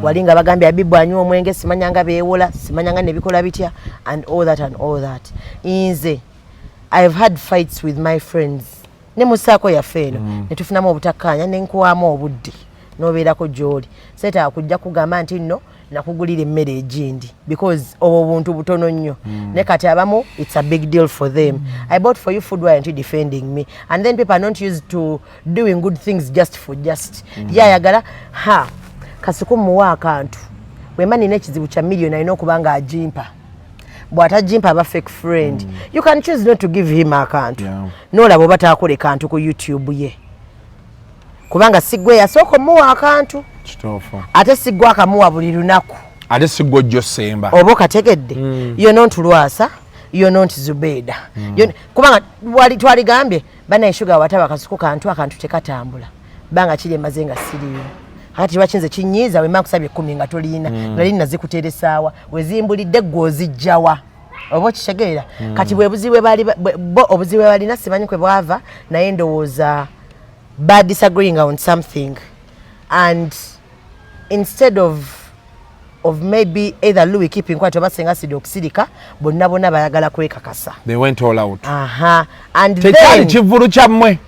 Wali nga bagambye Habibu anywa omwenge, simanyanga beewola, simanyanga nebikola bitya, and all that and all that. Nze I have had fights with my friends ne musaako yaffe eno, ne tufunamu obutakkaanya, ne nkuwaamu obudde n'obeerako gy'oli. Seetaaga kujja kugamba nti nno nakugulira emmere egindi, because obwo obuntu butono nnyo. Ne kati abamu, it's a big deal for them. I bought for you food, why aren't you defending me? And then people are not used to doing good things just for just. Ye ayagala ha Kasuku muwa akantu, wemba nina ekizibu kya miliyoni alina okuba nga agimpa, bw'atagimpa aba fake friend. You can choose not to give him akantu. N'olaba oba taakole kantu ku YouTube ye, kubanga siggwe yasooka omuwa akantu. Kituufu. Ate siggwe akamuwa buli lunaku. Ate siggwe ojja osemba. Oba okategedde? You're not Lwasa, you're not Zubeda. Kubanga twaligambye banaye Shuga wataba Kasuku kantu, akantu tekatambula banga kiri emaze nga siriyo. Kati lwaki nze kinyiiza wemba nkusabye 10 nga toliina? Nali nazikuteera essaawa wezimbulidde, ggwe ozijjawa? Oba okitegeera? Kati bwe buzibu bwe bali bo, obuzibu bwe balina simanyi kwe bwava, naye ndowooza ba disagreeing on something, and instead of maybe either Louis keeping quiet oba Senga Acid okusirika, bonna bonna bayagala kwekakasa. They went all out. Aha, and Tekyali then kivvulu kyammwe?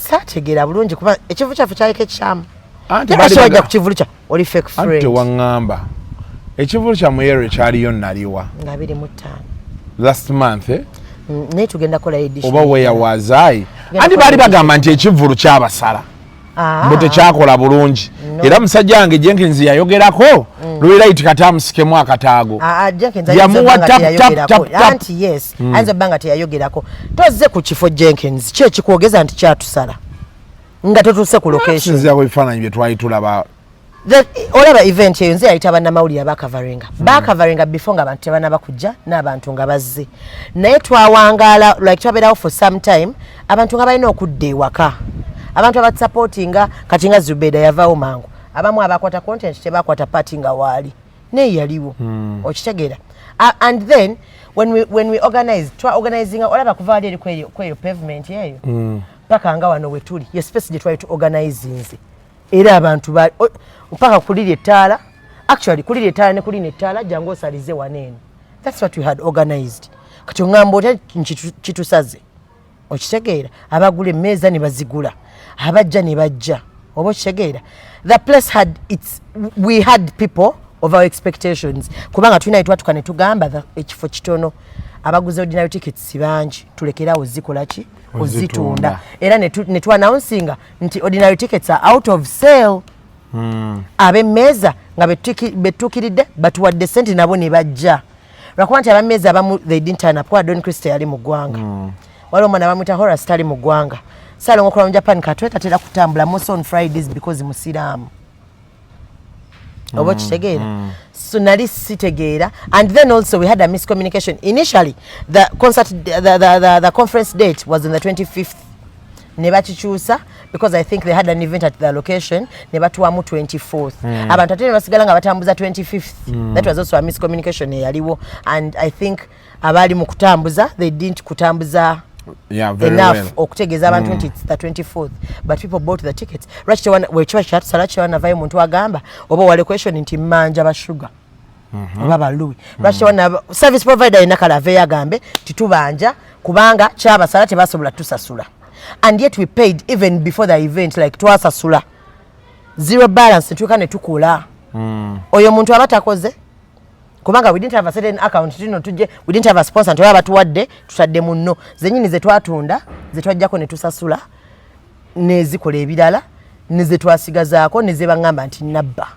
Saategeera bulungi, kuba ekivu kyaffe kyaliko ekyamu. Anti Naye bali lwaki wajja ku kivulu kya oli fake Anti friend? Tewaŋŋamba ekivvulu kyammwe yero ekyaliyo naliwa? Nga 25. Last month, eh? Naye tugenda kukola edition. Oba where was I? Tugenda Anti kukola baali edition. bagamba nti ekivvulu kyabasala, Ah. mbu tekyakola bulungi. No. Era musajja wange Jenkins yayogerako Lwiraiti kati amusikemu akataago. Ah, ah, Jenkins ayinza Yamuwa obba nga tap, tap, teyayogerako. tap, tap. Anti yes, ayinza obba nga teyayogerako. Tozze ku kifo, Jenkins, ki ekikwogeza nti kyatusala nga totuuse ku location? Sinzira ku bifaananyi bye twali tulaba. Olaba event eyo, nze yayita bannamawulire abakavaringa, bakavaringa before nga abantu tebanaba kujja n'abantu nga bazze, naye twawangaala, like twabeerawo for some time, abantu nga balina okudda ewaka, abantu abatusupportinga. Kati nga Zubeda yavaawo mangu, abamu abakwata content tebakwata party nga waali, naye yaliwo. Okitegeera? And then when we organize, twa organizinga, olaba kuva wali eri kweyo pavement eyo paka nga wano wetuli, ye space gye twali tu organizinze, era abantu paka kuliri ettaala, actually kuliri ettaala ne kulina ettaala, jangu osalize wano eno. That's what we had organized. Kati oŋŋamba otya kitusaze? Okitegeera? Abagula emmeeza ne bazigula, abajja ne bajja, oba okitegeera? The place had its, we had people of our expectations, kubanga tulina etwatuka ne tugamba ekifo kitono, abaguze ordinary tickets bangi, tulekerawo zikola ki, ozitunda. Era ne tuannouncinga nti ordinary tickets are out of sale. Ab'emmeeza nga betuukiridde batuwadde sente nabo ne bajja, lwakuba nti abammeeza abamu they didn't turn up, kuba Don Christo yali mu ggwanga. Waliwo omwana bamwita Horace, tali mu ggwanga. Saalongo okola mu Japan, Katwe tatera kutambula most on Fridays because musiraamu, oba okitegeera. So nali sitegeera. And then also we had a miscommunication. Initially the concert, the conference date was on the 25th, ne bakikyusa because I think they had an event at the location, ne batuwamu 24th. Abantu ate ne basigala nga batambuza 25th. That was also a miscommunication eyaliwo, and I think abaali mu kutambuza, they didn't kutambuza Yeah, very enough well. okutegeeza abantu nti it's the 24th, but people bought the tickets. Lwaki wekiba kyatusala, lwaki tewanavayo muntu agamba oba wale question nti mmanja bashuga oba baluwi? Lwaki tewana service provider yenna kale aveeyo agambe titubanja, kubanga kyabasala tebasobola tusasula? And yet we paid even before the event, like twasasula zero balance, netuuka ne tukula. Oyo omuntu aba takoze, kubanga we didn't have a certain account tino tujje, we didn't have a sponsor nti oba batuwadde tutadde munno. Zenyini zetwatunda zetwajjako ne tusasula nezikola ebirala, nezetwasigazaako nezebaŋŋamba nti nabba.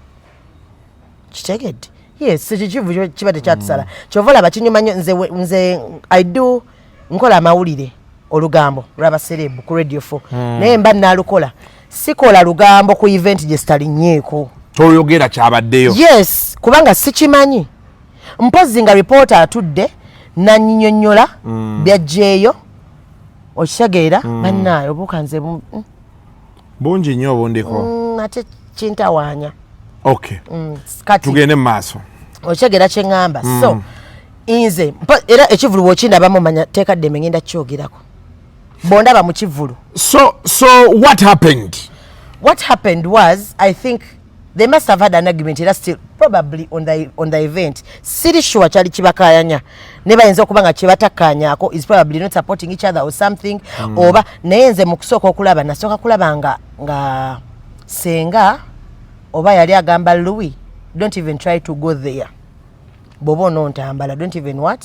Kitegedde? Yes, ekikivu kiba tekyatusala. Kyova olaba kinyuma nnyo. Nze I do nkola amawulire, olugambo lw'abaserebu ku Radio 4, naye mba naalukola, sikola lugambo ku event gye sitalinnyeeko. Toyogera kyabaddeyo. Yes, kubanga sikimanyi. Mpozi nga ripoota atudde nanyinyonnyola byajjeeyo, okitegeera? Bannaayo obuuka nze Bungi nnyo obundiko. Ate kintawaanya. Okay. Kati tugende mu maaso. Okitegeera kye ŋŋamba? So nze era ekivulu bw'okindabamu manya teeka ddembe ngenda kukyogerako bondaba mu kivulu. So what happened? What happened was, I think they must have had an argument, era still probably on the event, siri sure kyali kibakayanya, ne bayinza okuba nga kyebatakkaanyaako is probably not supporting each other or something. Oba naye nze mu kusooka okulaba, nasooka kulaba nga senga oba yali agamba Louis, "Don't even try to go there, bw'oba onontambala, don't even what?"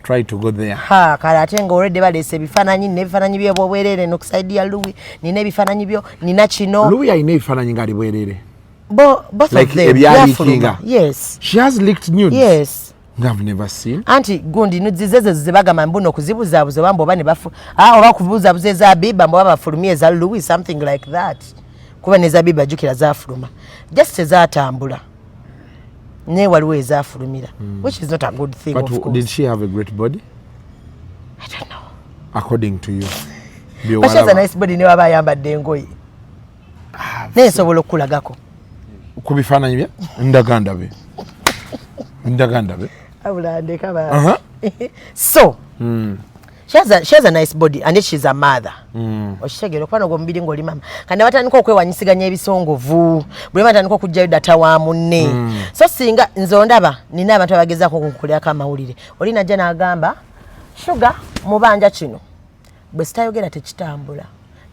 Try to go there. Ha, kale ate nga already baleese ebifaananyi, nina ebifaananyi byo bwobwereere no ku side ya Louis, nina ebifaananyi byo, nina kino. Louis alina ebifaananyi ng'ali bwerere? Both Like of them. ebyaliikinga? Byafuluma. Yes. She has leaked nudes? Yes. Nga I've never seen. Anti gundi nudes zezo zebagamba mbuno okuzibuzaabuza, oba mbu oba ne bafu, ah, oba okubuzaabuza eza Biba, mbu oba bafulumye eza Louis, something like that, kuba neza Biba jjukira zafuluma, just tezatambula, naye waliwo ezafulumira, which is not a good thing. But Of course. Did she have a great body? I don't know. According to you, But she has a byewalaba. nice body ne waba ayambadde engoye, naye nsobola okukulagako. Ku bifaananyi bye, ndaga ndabe, ndaga ndabe. Abula ndeka ba. So she has a nice body and yet she's a mother. Okitegeera? Okuba nogwo omubiri ng'oli mama, kandi batandika okwewanyisiganya ebisongovu, buli batandika okugjayo data wa munne. So singa nze ondaba nina abantu abagezaako okunkolerako amawulire, oli najja n'agamba Shuga mubanja kino, bwe sitayogera tekitambula,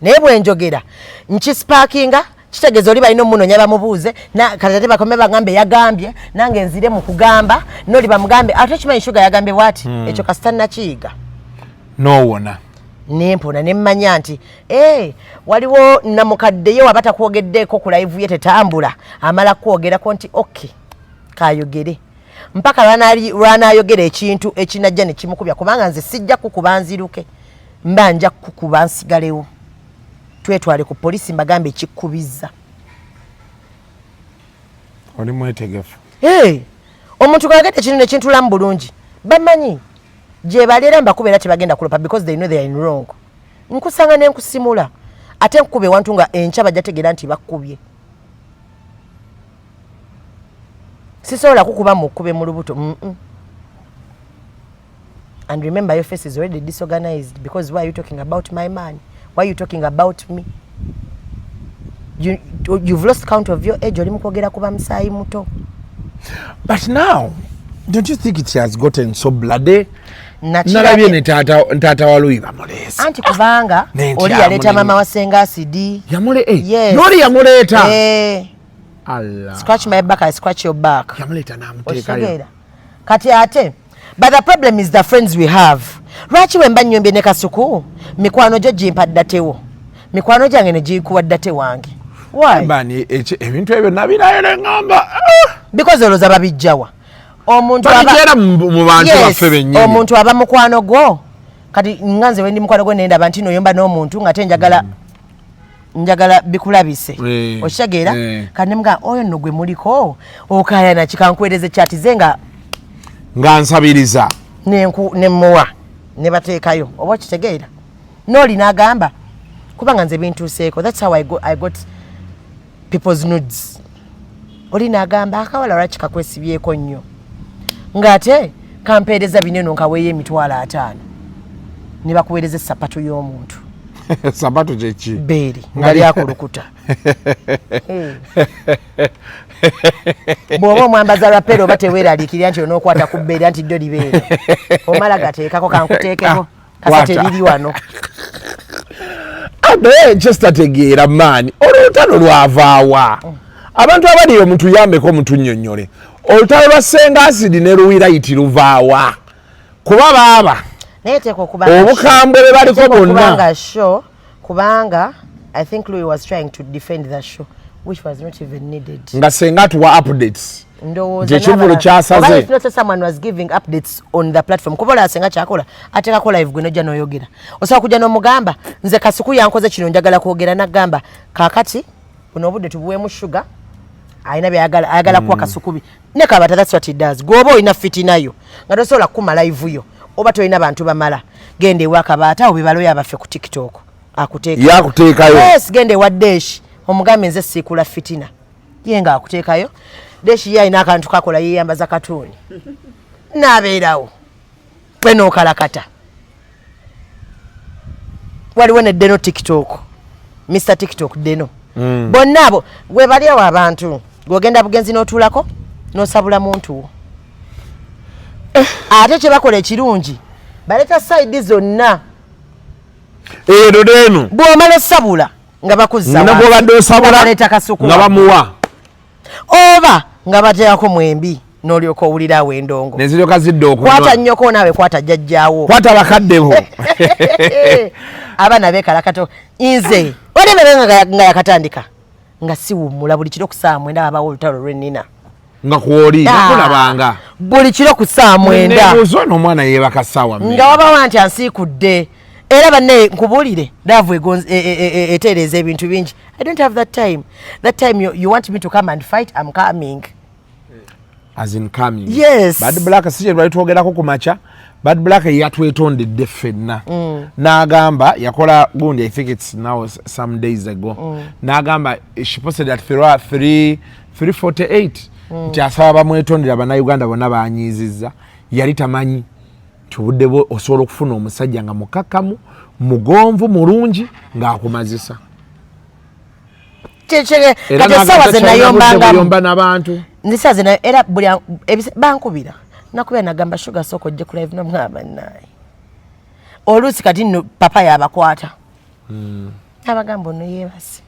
naye bwe njogera nkisparkinga, kitegeeza oli balina omunoonya bamubuuze. Kati ate bakome bagambe yagambye, nange nzire mu kugamba noli bamugambe ate kimanyi Shuga yagambye bwati. Ekyo kasita nakiyiga. Nowona. Nempona nemmanya nti ee waliwo namukadde ye waba takwogeddeeko ku live ye tetambula, amala kwogerako nti ok kayogere mpaka lwanayogera ekintu ekinajja nekimukubya, kubanga nze sijja kukuba nziruke, mba nja kukuba nsigalewo, twetwale ku polisi mbagambe ekikkubiza. Oli mwetegefu. Hey, omuntu gwagedde ekintu nekintulamu bulungi, bamanyi gyebali era mbakuba era tebagenda kulopa because they know they are in wrong. Nkusanga nenkusimula ate nkukuba ewantu nga enkya bajja tegeera nti bakkubye. Sisobola kukuba mukube mu lubuto. And remember, your face is already disorganized because why are you talking about my man? Why are you talking about me? You've lost count of your age, oli mukwogera kuba musaayi muto. But now, don't you think it has gotten so bloody? Nakirabye- Nalabye ne taata wa Louis bamuleese. Anti kubanga Nentyamu oli yaleeta ne- mama wa senga asidi. Yamule, eh, Yes. n'oli yamuleeta. Eh. Allah. Scratch my back, I scratch your back. Yamuleeta n'amuteekayo. Kati ate but the problem is the friends we have. Lwaki wemba nnyombye ne Kasuku, mikwano gyo gimpa ddatewo, mikwano gyange ne gikuwa ddate wange. Why? Bani ebintu ebyo nabirayo ne ŋŋamba ah! Because olowooza babijjawa? Omuntu babijjera mu bantu baffe bennyini. Omuntu aba mukwano gwo, kati nga nze wendi mukwano gwo nendaba nti noyomba n'omuntu nga te njagala njagala bikulabise, okitegeera? Kati nemugaa oyo nno gwe muliko okayana kikankuweereza ekyatize nga nga nsabiriza nemuwa ne bateekayo, oba okitegeera? Nooli n'agamba kubanga nze bintuuseeko, that's how I got people's nudes. Oli n'agamba akawala lwaki kakwesibyeko nnyo ng'ate kampeereza bineno nkaweeyo 50,000 ne bakuweereza essapatu y'omuntu. Sapatu kyeki? Beeri nga lyakulukuta. Bw'oba omwambaza lwapeera oba teweeraliikirira nti onookwata ku bbeeri anti ddyo libeere omala gateekako kankuteekeko kasa teriri wano. Naye kyesitategeera maani olutalo lwavaawa? Abantu abaliyo mutuyambeko mutunnyonnyole olutalo lwa Senga Acid ne Luwirayiti luvaawa, kuba baaba obukambwe bwe baliko bwonna. Kubanga I think Louis was trying to defend the show, which was not even needed. Nga Senga atuwa updates ndowooza ekivvulu kyasaze. If not someone was giving updates on the platform, kuba olaba Senga kyakola ateekako live gwe nojja n'oyogera, osobola kujja n'omugamba nze Kasuku yankoze kino njagala kwogera, n'agamba kaakati buno obudde tubuweemu shuga alina byayagala ayagala kuwa Kasukubi ne Kabata. That's what he does. Gwoba olina fitinayo nga tosobola kukuma live yo oba tolina bantu bamala, genda ewa Kabaata awo bebaloyo abaffe ku TikTok akuteeka yakuteekayo. Yes, genda ewa Desh omugambe nze siikula fitina, ye nga akuteekayo. Desh ye alina akantu kakola, yeyambaza katuuni n'abeerawo gwe n'okalakata. Waliwo ne Deno TikTok, Mr TikTok Deno. Bonna abo gwe bali awo abantu gwogenda bugenzi n'otuulako n'osabula muntu wo. Ate kye bakola ekirungi baleeta side zonna. Ero neeno bw'omala osabula nga bakuzza ne gwobadde osabula baleeta Kasuku nga bamuwa oba nga bateekako mwembi n'olyoka owulira awo endongo neziryoka zidda okunywa. Kwata nnyoko naawe, kwata jjajjaawo, kwata bakadde bo. Abaana beekalakato. Nze olebere nga yakatandika nga siwummula, buli kiro ku ssaawa 9 wabawo olutalo lwennina. Nga kwoli nakulabanga buli kiro ku ssaawa 9. Nebuuza ono omwana yeebaka ssaawa mmeka? Nga wabawo nti ansiikudde era banne nkubuulire love etereeza ebintu bingi. I don't have that time. That time you want me to come and fight, I'm coming. As in coming? Yes. Bad Black si kye twali twogerako ku makya? Bad Black yatwetondedde ffenna n'agamba yakola gundi, I think it's now some days ago, n'agamba she posted at 3 3:48 nti asaba bamwetondera Bannayuganda bonna banyiizizza, yali tamanyi nti obudde bwe osobola okufuna omusajja nga mukakkamu, mugonvu, mulungi ng'akumazisa. Era Kati essaawa ze nayombangamu buyomba n'abantu. Nze ze era buli bankubira nakubira nagamba Shuga sooka ojje ku live nomwaba naye oluusi kati nno papa yabakwata abagamba ono yeebase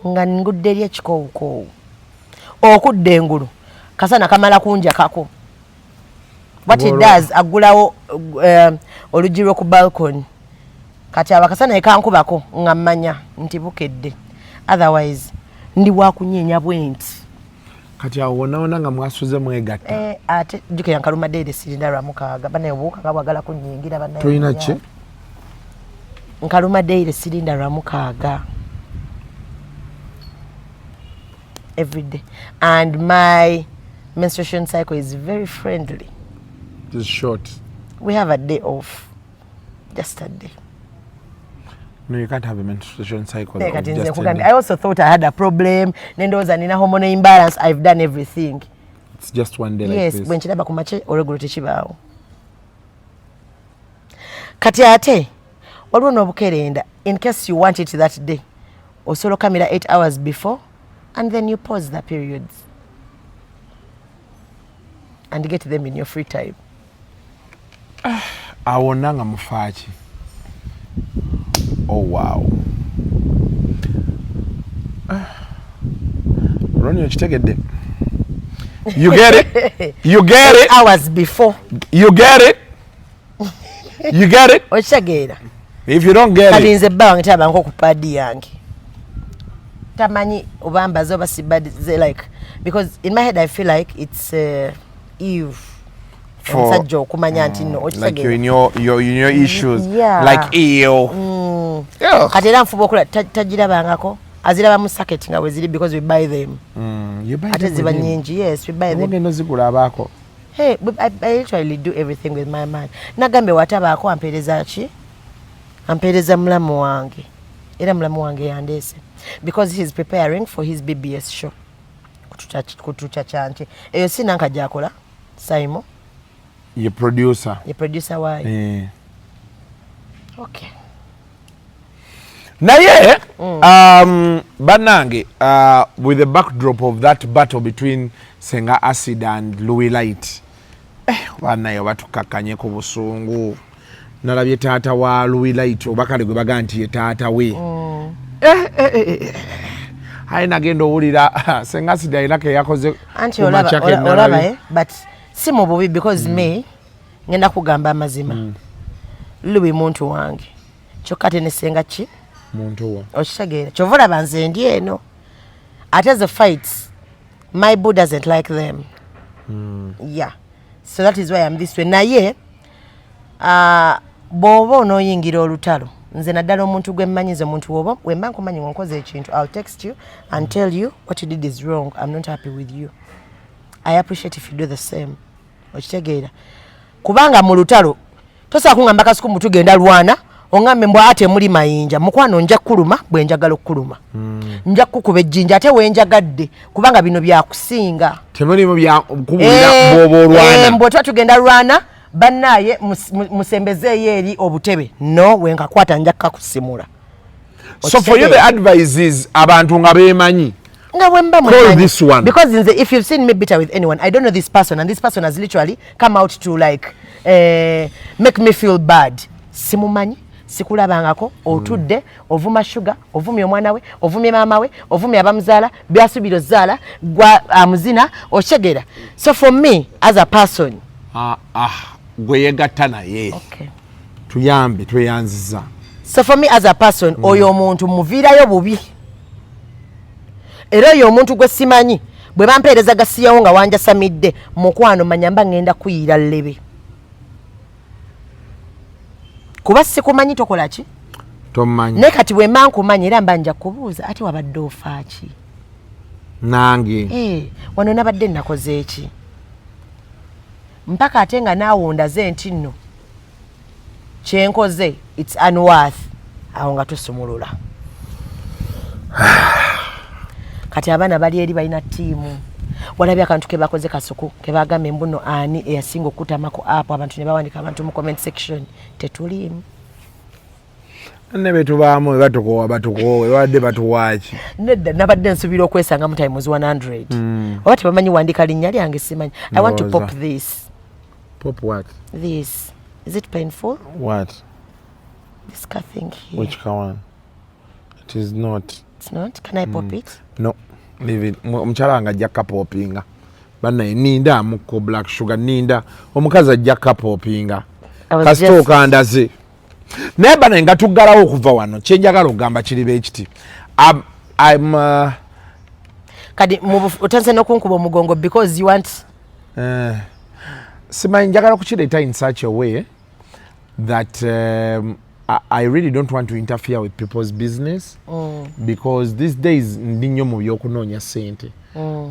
nga ngudde eri ekikoowukoowu okudda engulu kasana kamala kunjakako. What he does, aggulawo oluggi lw'oku balcony, kati abo akasana ekankubako nga mmanya nti bukedde, otherwise ndi wakunyeenya bwenti. Kati awo wonawona nga mwasuze mwegatta? Eh, ate jjukira nkaluma deere sirinda lwamukaaga banaye obuwuka nga bwagala kunyingira banaye. Tolina ki? Nkaluma deire sirinda lwamukaaga every day, and my menstruation cycle is very friendly. It is short. We have a day off, just a day. No, you can't have a menstruation cycle Eh, of kati nze just a nkugambye, day. I also thought I had a problem nendowooza nina hormonal imbalance. I've done everything. It's just one day like Yes. this. Bwe nkiraba ku makya olweggulo tekibaawo. Kati ate waliwo n'obukerenda, in case you want it that day osobola okamira 8 hours before and then you pause the periods and get them in your free time. Awo wonna nga mufaaki? Oh wow. Ronnie, okitegedde? You get it? You get it? Hours before. You get it? You get it? Okitegeera? If you don't get Kati it. Nze bba wange tabanko ku pad yange, tamanyi oba mbaze oba sibaze, like, because in my head I feel like it's eve omusajja okumanya nti nno Like you're in your issues. Yeah. Like ew. Ugh. Kati era nfuba okula tagirabangako, aziraba mu socket nga weziri because we buy them. You buy Ate them ziba with him. nyingi, yes, we buy them. Ogenda ozigula abaako. Hey, but I literally do everything with my man. Nagambye watabaako ampeereza ki, ampeereza mulamu wange, era mulamu wange yandeese because he is preparing for his BBS show kututa kyanke eyo sinanka gyakola Simon. Ye producer. Ye producer waayo. Eh. Okay. Naye bannange, with the backdrop of that battle between Senga Acid and Louis Light, bannaye oba tukakkanye ku busungu. Nalabye taata wa Louis Light, oba kale gwe baga nti ye taata we. Eh, eh, eh, eh. Aye nagenda owulira Senga Acid alina ke yakoze Anti ku olaba makya ke olaba nalabye. eh, but si mu bubi because me ngenda kugamba amazima. Louis muntu wange, kyokka ate ne Senga ki Muntu wo. Okitegeera? Kyova olaba nze ndi eno, ate the fights, my boo doesn't like them. Yeah, so that is why I'm this way. Naye bw'oba onooyingira olutalo, nze naddala omuntu gwe mmanyiza, omuntu woba wemba nkumanyi nga onkoze ekintu, I'll text you and tell you what you did is wrong, I'm not happy with you. I appreciate if you do the same. Okitegeera? Kubanga mu lutalo tosobola kuŋŋamba, "Kasuku, tugenda lwana," oŋŋambe mbw ate muli mayinja. Mukwano, nja kukuluma bwe njagala okukuluma, nja kukuba ejjinja ate wenjagadde, kubanga bino byakusinga. Temulimu byakubuulira bw'oba olwana. Mbwe tuba tugenda lwana, bannaaye musembezeeyo eri obutebe, no wenkakwata nja kukakusimula. So for you the advice is abantu nga beemanyi. Nga bwemba Call mwemanyi. this one. Because nze if you've seen me bitter with anyone, I don't know this person and this person has literally come out to like make me feel bad, simumanyi, sikulabangako, otudde ovuma Sugar, ovumye omwana we, ovumye maama we, ovumye abamuzaala, byasubira ozaala gwa amuzina, okitegeera? So for me as a person Ah, ah, gwe yegatta naye. Okay. Tuyambe, tweyanziza. So for me as a person, oyo omuntu muviirayo bubi, era oyo omuntu gwe simanyi bwe bampeereza gasiyawo nga wanjasamidde, mukwano, manya mba ngenda kuyiira llebe, kuba sikumanyi, tokola ki. Tomanyi. Naye kati bwe mba nkumanyi, era mba nja kubuuza, ate wabadde ofaaki? Nange. Eh, wano nabadde nakoze eki, mpaka ate nga naawe ondaze nti nno kyenkoze it's unworth, awo nga tusumulula. Kati abaana bali eri balina ttiimu, walabye akantu ke bakoze, Kasuku, ke bagambye mbuno ani eyasinga okutamako app, abantu ne bawandika, abantu mu comment section tetuliimu. Ne betubaamu batukowa, batukowe, babadde batuwaaki? Nedda, nabadde nsuubira okwesanga mu times 100. Oba tebamanyi wandika linnya lyange, simanyi. I want to Ndowooza. pop this. Pop what? This, is it painful? What? This car thing here. Which one? It is not. It's not? Can I pop it? No, leave it. Omukyala wange ajja kapopinga. Bannaye, ninda amukko Black Sugar, ninda omukazi ajja kapopinga. I was Kasita just- okandaze. Naye banaye, nga tuggalawo okuva wano, kyenjagala okugamba kiriba ekiti. I'm Kati otandise n'okunkuba omugongo because you want simanyi, njagala kukireeta in such a way that I really don't want to interfere with people's business because these days ndi nnyo mu byokunoonya ssente.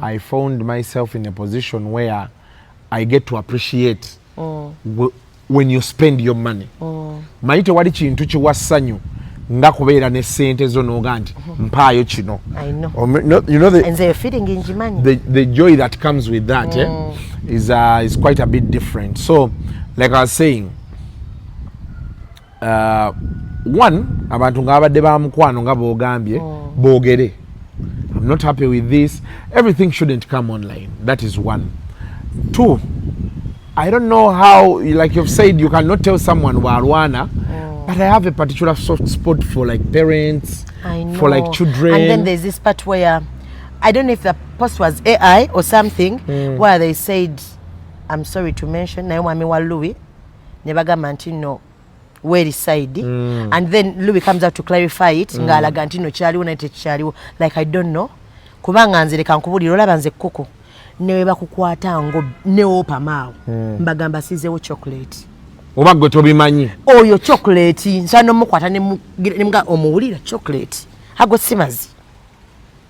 I found myself in a position where I get to appreciate when you spend your money. Manyi tewali kintu kiwa ssanyu nga kubeera ne ssente zo n'oga nti mpaayo kino. I know. No, you know the, Nze eyo feeling ngimanyi. The joy that comes with that is quite a bit different. So, like I was saying, one, abantu nga babadde ba mukwano nga boogambye, boogere, "I'm not happy with this." Everything shouldn't come online. That is one. Two, I don't know how, like you've said, you cannot tell someone walwana, but I have a particular soft spot for like parents, I know. for like children. And then there's this part where I don't know if the post was AI or something, where they said, I'm sorry to mention, naye mwami wa Louis ne bagamba nti no weri side, and then Louis comes out to clarify it, ng'alaga nti no kyaliwo naye tekikyaliwo. Like, I don't know, kubanga nze leka nkubulira, olaba nze kuku newe bakukwata ngo newoopamaawo, mbagamba sizeewo chocolate. Oba gwe tobimanyi. Oyo chocolate nsobola nomukwata nemuga omuwulira chocolate ago si mazi.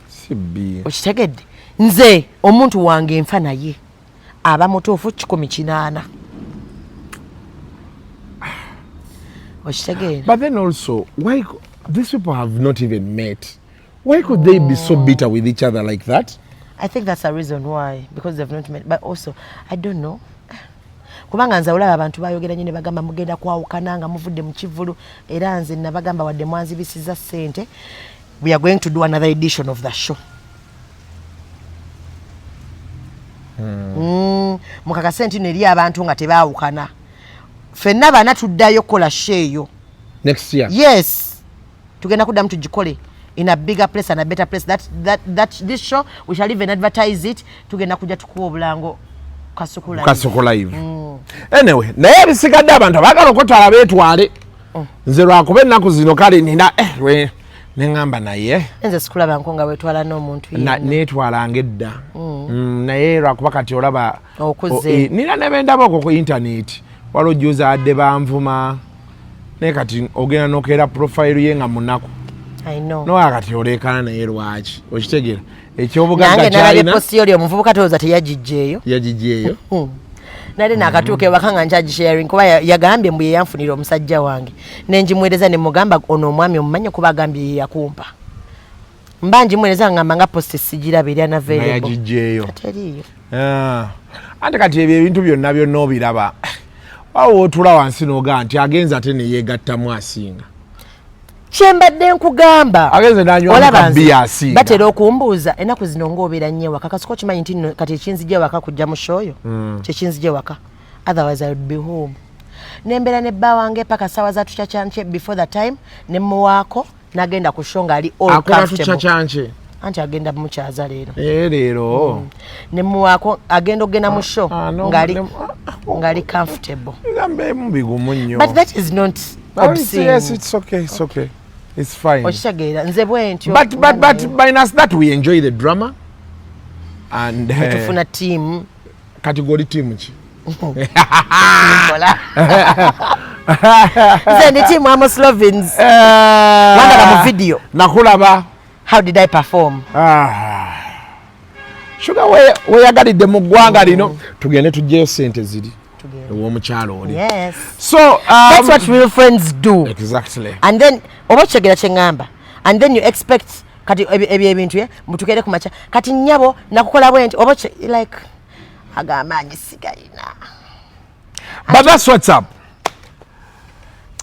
Sibbi. Okitegedde? Nze omuntu wange nfa naye aba mutuufu 180, okitegeera? But then also, why these people have not even met, why could they be so bitter with each other like that? I think that's a reason why, because they've not met. But also, I don't know, kubanga nze olaba abantu bayogera nnyo ne bagamba mugenda kwawukana nga muvudde mu kivulu. Era nze nabagamba, wadde mwanzibisiza ssente, we are going to do another edition of the show. Mukakase nti neri abantu nga tebaawukana, ffenna bana tuddayo kukola show eyo. Next year? Yes, tugenda kuddamu tugikole in a bigger place and a better place. That this show, we shall even advertise it. Tugenda kujja tukuwa obulango Kasuku Live. Kasuku Live. Anyway, naye ebisigadde abantu abaagala okwetwala beetwale. Nze lwakuba ennaku zino kale nina neŋŋamba naye. Nze sikulaba nko nga wetwala n'omuntu yenna. Neetwalanga edda. Naye lwakuba kati olaba Okuze. Nina ne bendaba okwo ku intaneti, waliwo juzi adde banvuma, naye kati ogenda nokeera profile ye nga munaku. I know. Nowa kati oleekana naye lwaki? Okitegeera, ekyobugagga Nange nalabye kyalina. Post yoli omuvubuka towooza teyagijjeeyo. Yagijjeeyo. Nale nakatuuka ewaka nga nkyagisharing, kuba yagambye mbu yeyanfunira omusajja wange, nenjimuweereza nemugamba ono omwami omumanyi, kuba agambye yeyakumpa. Mba njimuweereza ngamba nga post sigiraba eri Nga unavailable. Yagijjeeyo. Teriiyo. Ah. Ate kati ebyo ebintu byonna byonna obiraba, wawo wootula wansi n'ogaa nti agenze ate neyeegattamu asinga. Kyembadde nkugamba. Agenze n'anywamu Olaba ka nze, bbiya asinga. Batera okumbuuza ennaku zino ng'obeera nnyo ewaka. Kasiko okimanyi nti nno kati ekinzija ewaka kujja mu show yo, kyekinzija ewaka, otherwise I would be home nembeera ne bba wange paka sawa za tukyakyanke. Before the time nemuwaako nagenda ku show ng'ali all Akola comfortable. tukyakyanke. Anti agenda mukyaza leero. Ee, leero. Nemuwaako agenda okugenda mu show Ah, no, ng'ali comfortable. Bigambo ebimu bigumu nnyo. But that is not No, obscene. yes, it's okay, it's okay, it's fine. Okitegeera, nze bwe ntyo. But minus that, we enjoy the drama and tufuna team. Kati goli team ki? Kola. Nze ndi team Amos Lovins. Wandaba mu video? Nakulaba. How did I perform? Ah. Sugar weyagalidde mu ggwanga lino, tugende tugyeyo sente ziri ew'omukyalo oli. Yes. So That's what real friends do. Exactly. And then oba okitegeera kye ŋŋamba, and then you expect kati ebyo ebintu ye mutukeere ku makya, kati nnyabo nakukola bwe nti, oba like agamaanyi sigayina. But that's what's up.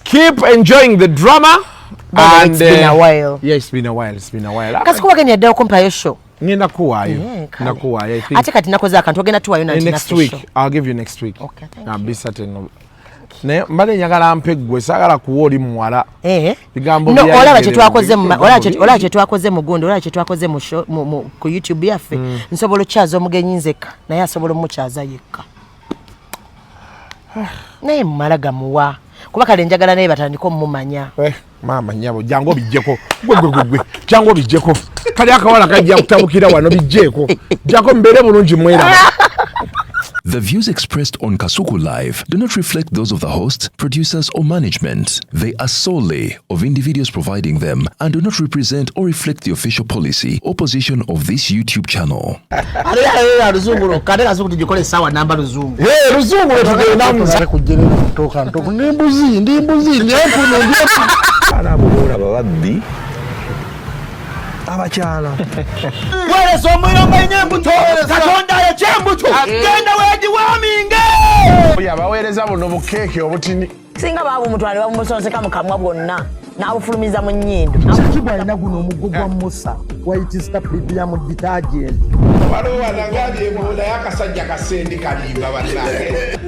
Keep enjoying the drama. By the way, it's been a while. Yeah, it's been a while, it's been a while. Kasikuba genda yaddewo kumpayo show. Ngenda kuwaayo. Yeah, kale. Ngenda kuwaayo, I think. Ate kati nakoze akantu, ogenda tuwayo nanti Next naffe week. show. I'll give you next week. Okay, thank I'll be certain of naye mbadde njagala mpe ggwe, saagala kuwa oli muwala. Eh. Bigambo No, bya olaba Yegere, kyetwakoze mu bigambo olaba bingi. olaba kyetwakoze mu gundi, olaba kyetwakoze mu show ku YouTube yaffe. Nsobola okukyaza omugenyi nzekka, naye asobola omukyaza yekka, naye mumala gamuwa, kuba kale njagala naye batandike omumanya. Eh, maama nyabo, jangu obijjeko. Gwe gwe gwe gwe, jangu obijjeko. Kali akawala kajja kutabukira wano, bijjeeko, jako mbeere bulungi mweraba. The views expressed on Kasuku Live do not reflect those of the host, producers, or management. They are solely of individuals providing them and do not represent or reflect the official policy or position of this YouTube channel. Ate ate luzungu lwokka, ate Kasuku tugikole essaawa namba luzungu. Luzungu lwetugendamu. Kujjerera ntoka ndi mbuzi, ndi mbuzi, ndi empuno, ndi empuno. Abaana abo boolaba babbi abakyala. Weereza omuliro nga ina embuto, Katonda ayokya embuto, genda weegiwaaminge. Oyo abaweereza buno bukeeke obutini. Singa baabumutwale babumusonseka mu kamwa bwonna n'abufulumiza mu nnyindo. Kibwa alina guno omuggo gwa Musa, White Star Premium detergent. Waliwo wanagambye mbu naye akasajja kasendi kalimba, bannange.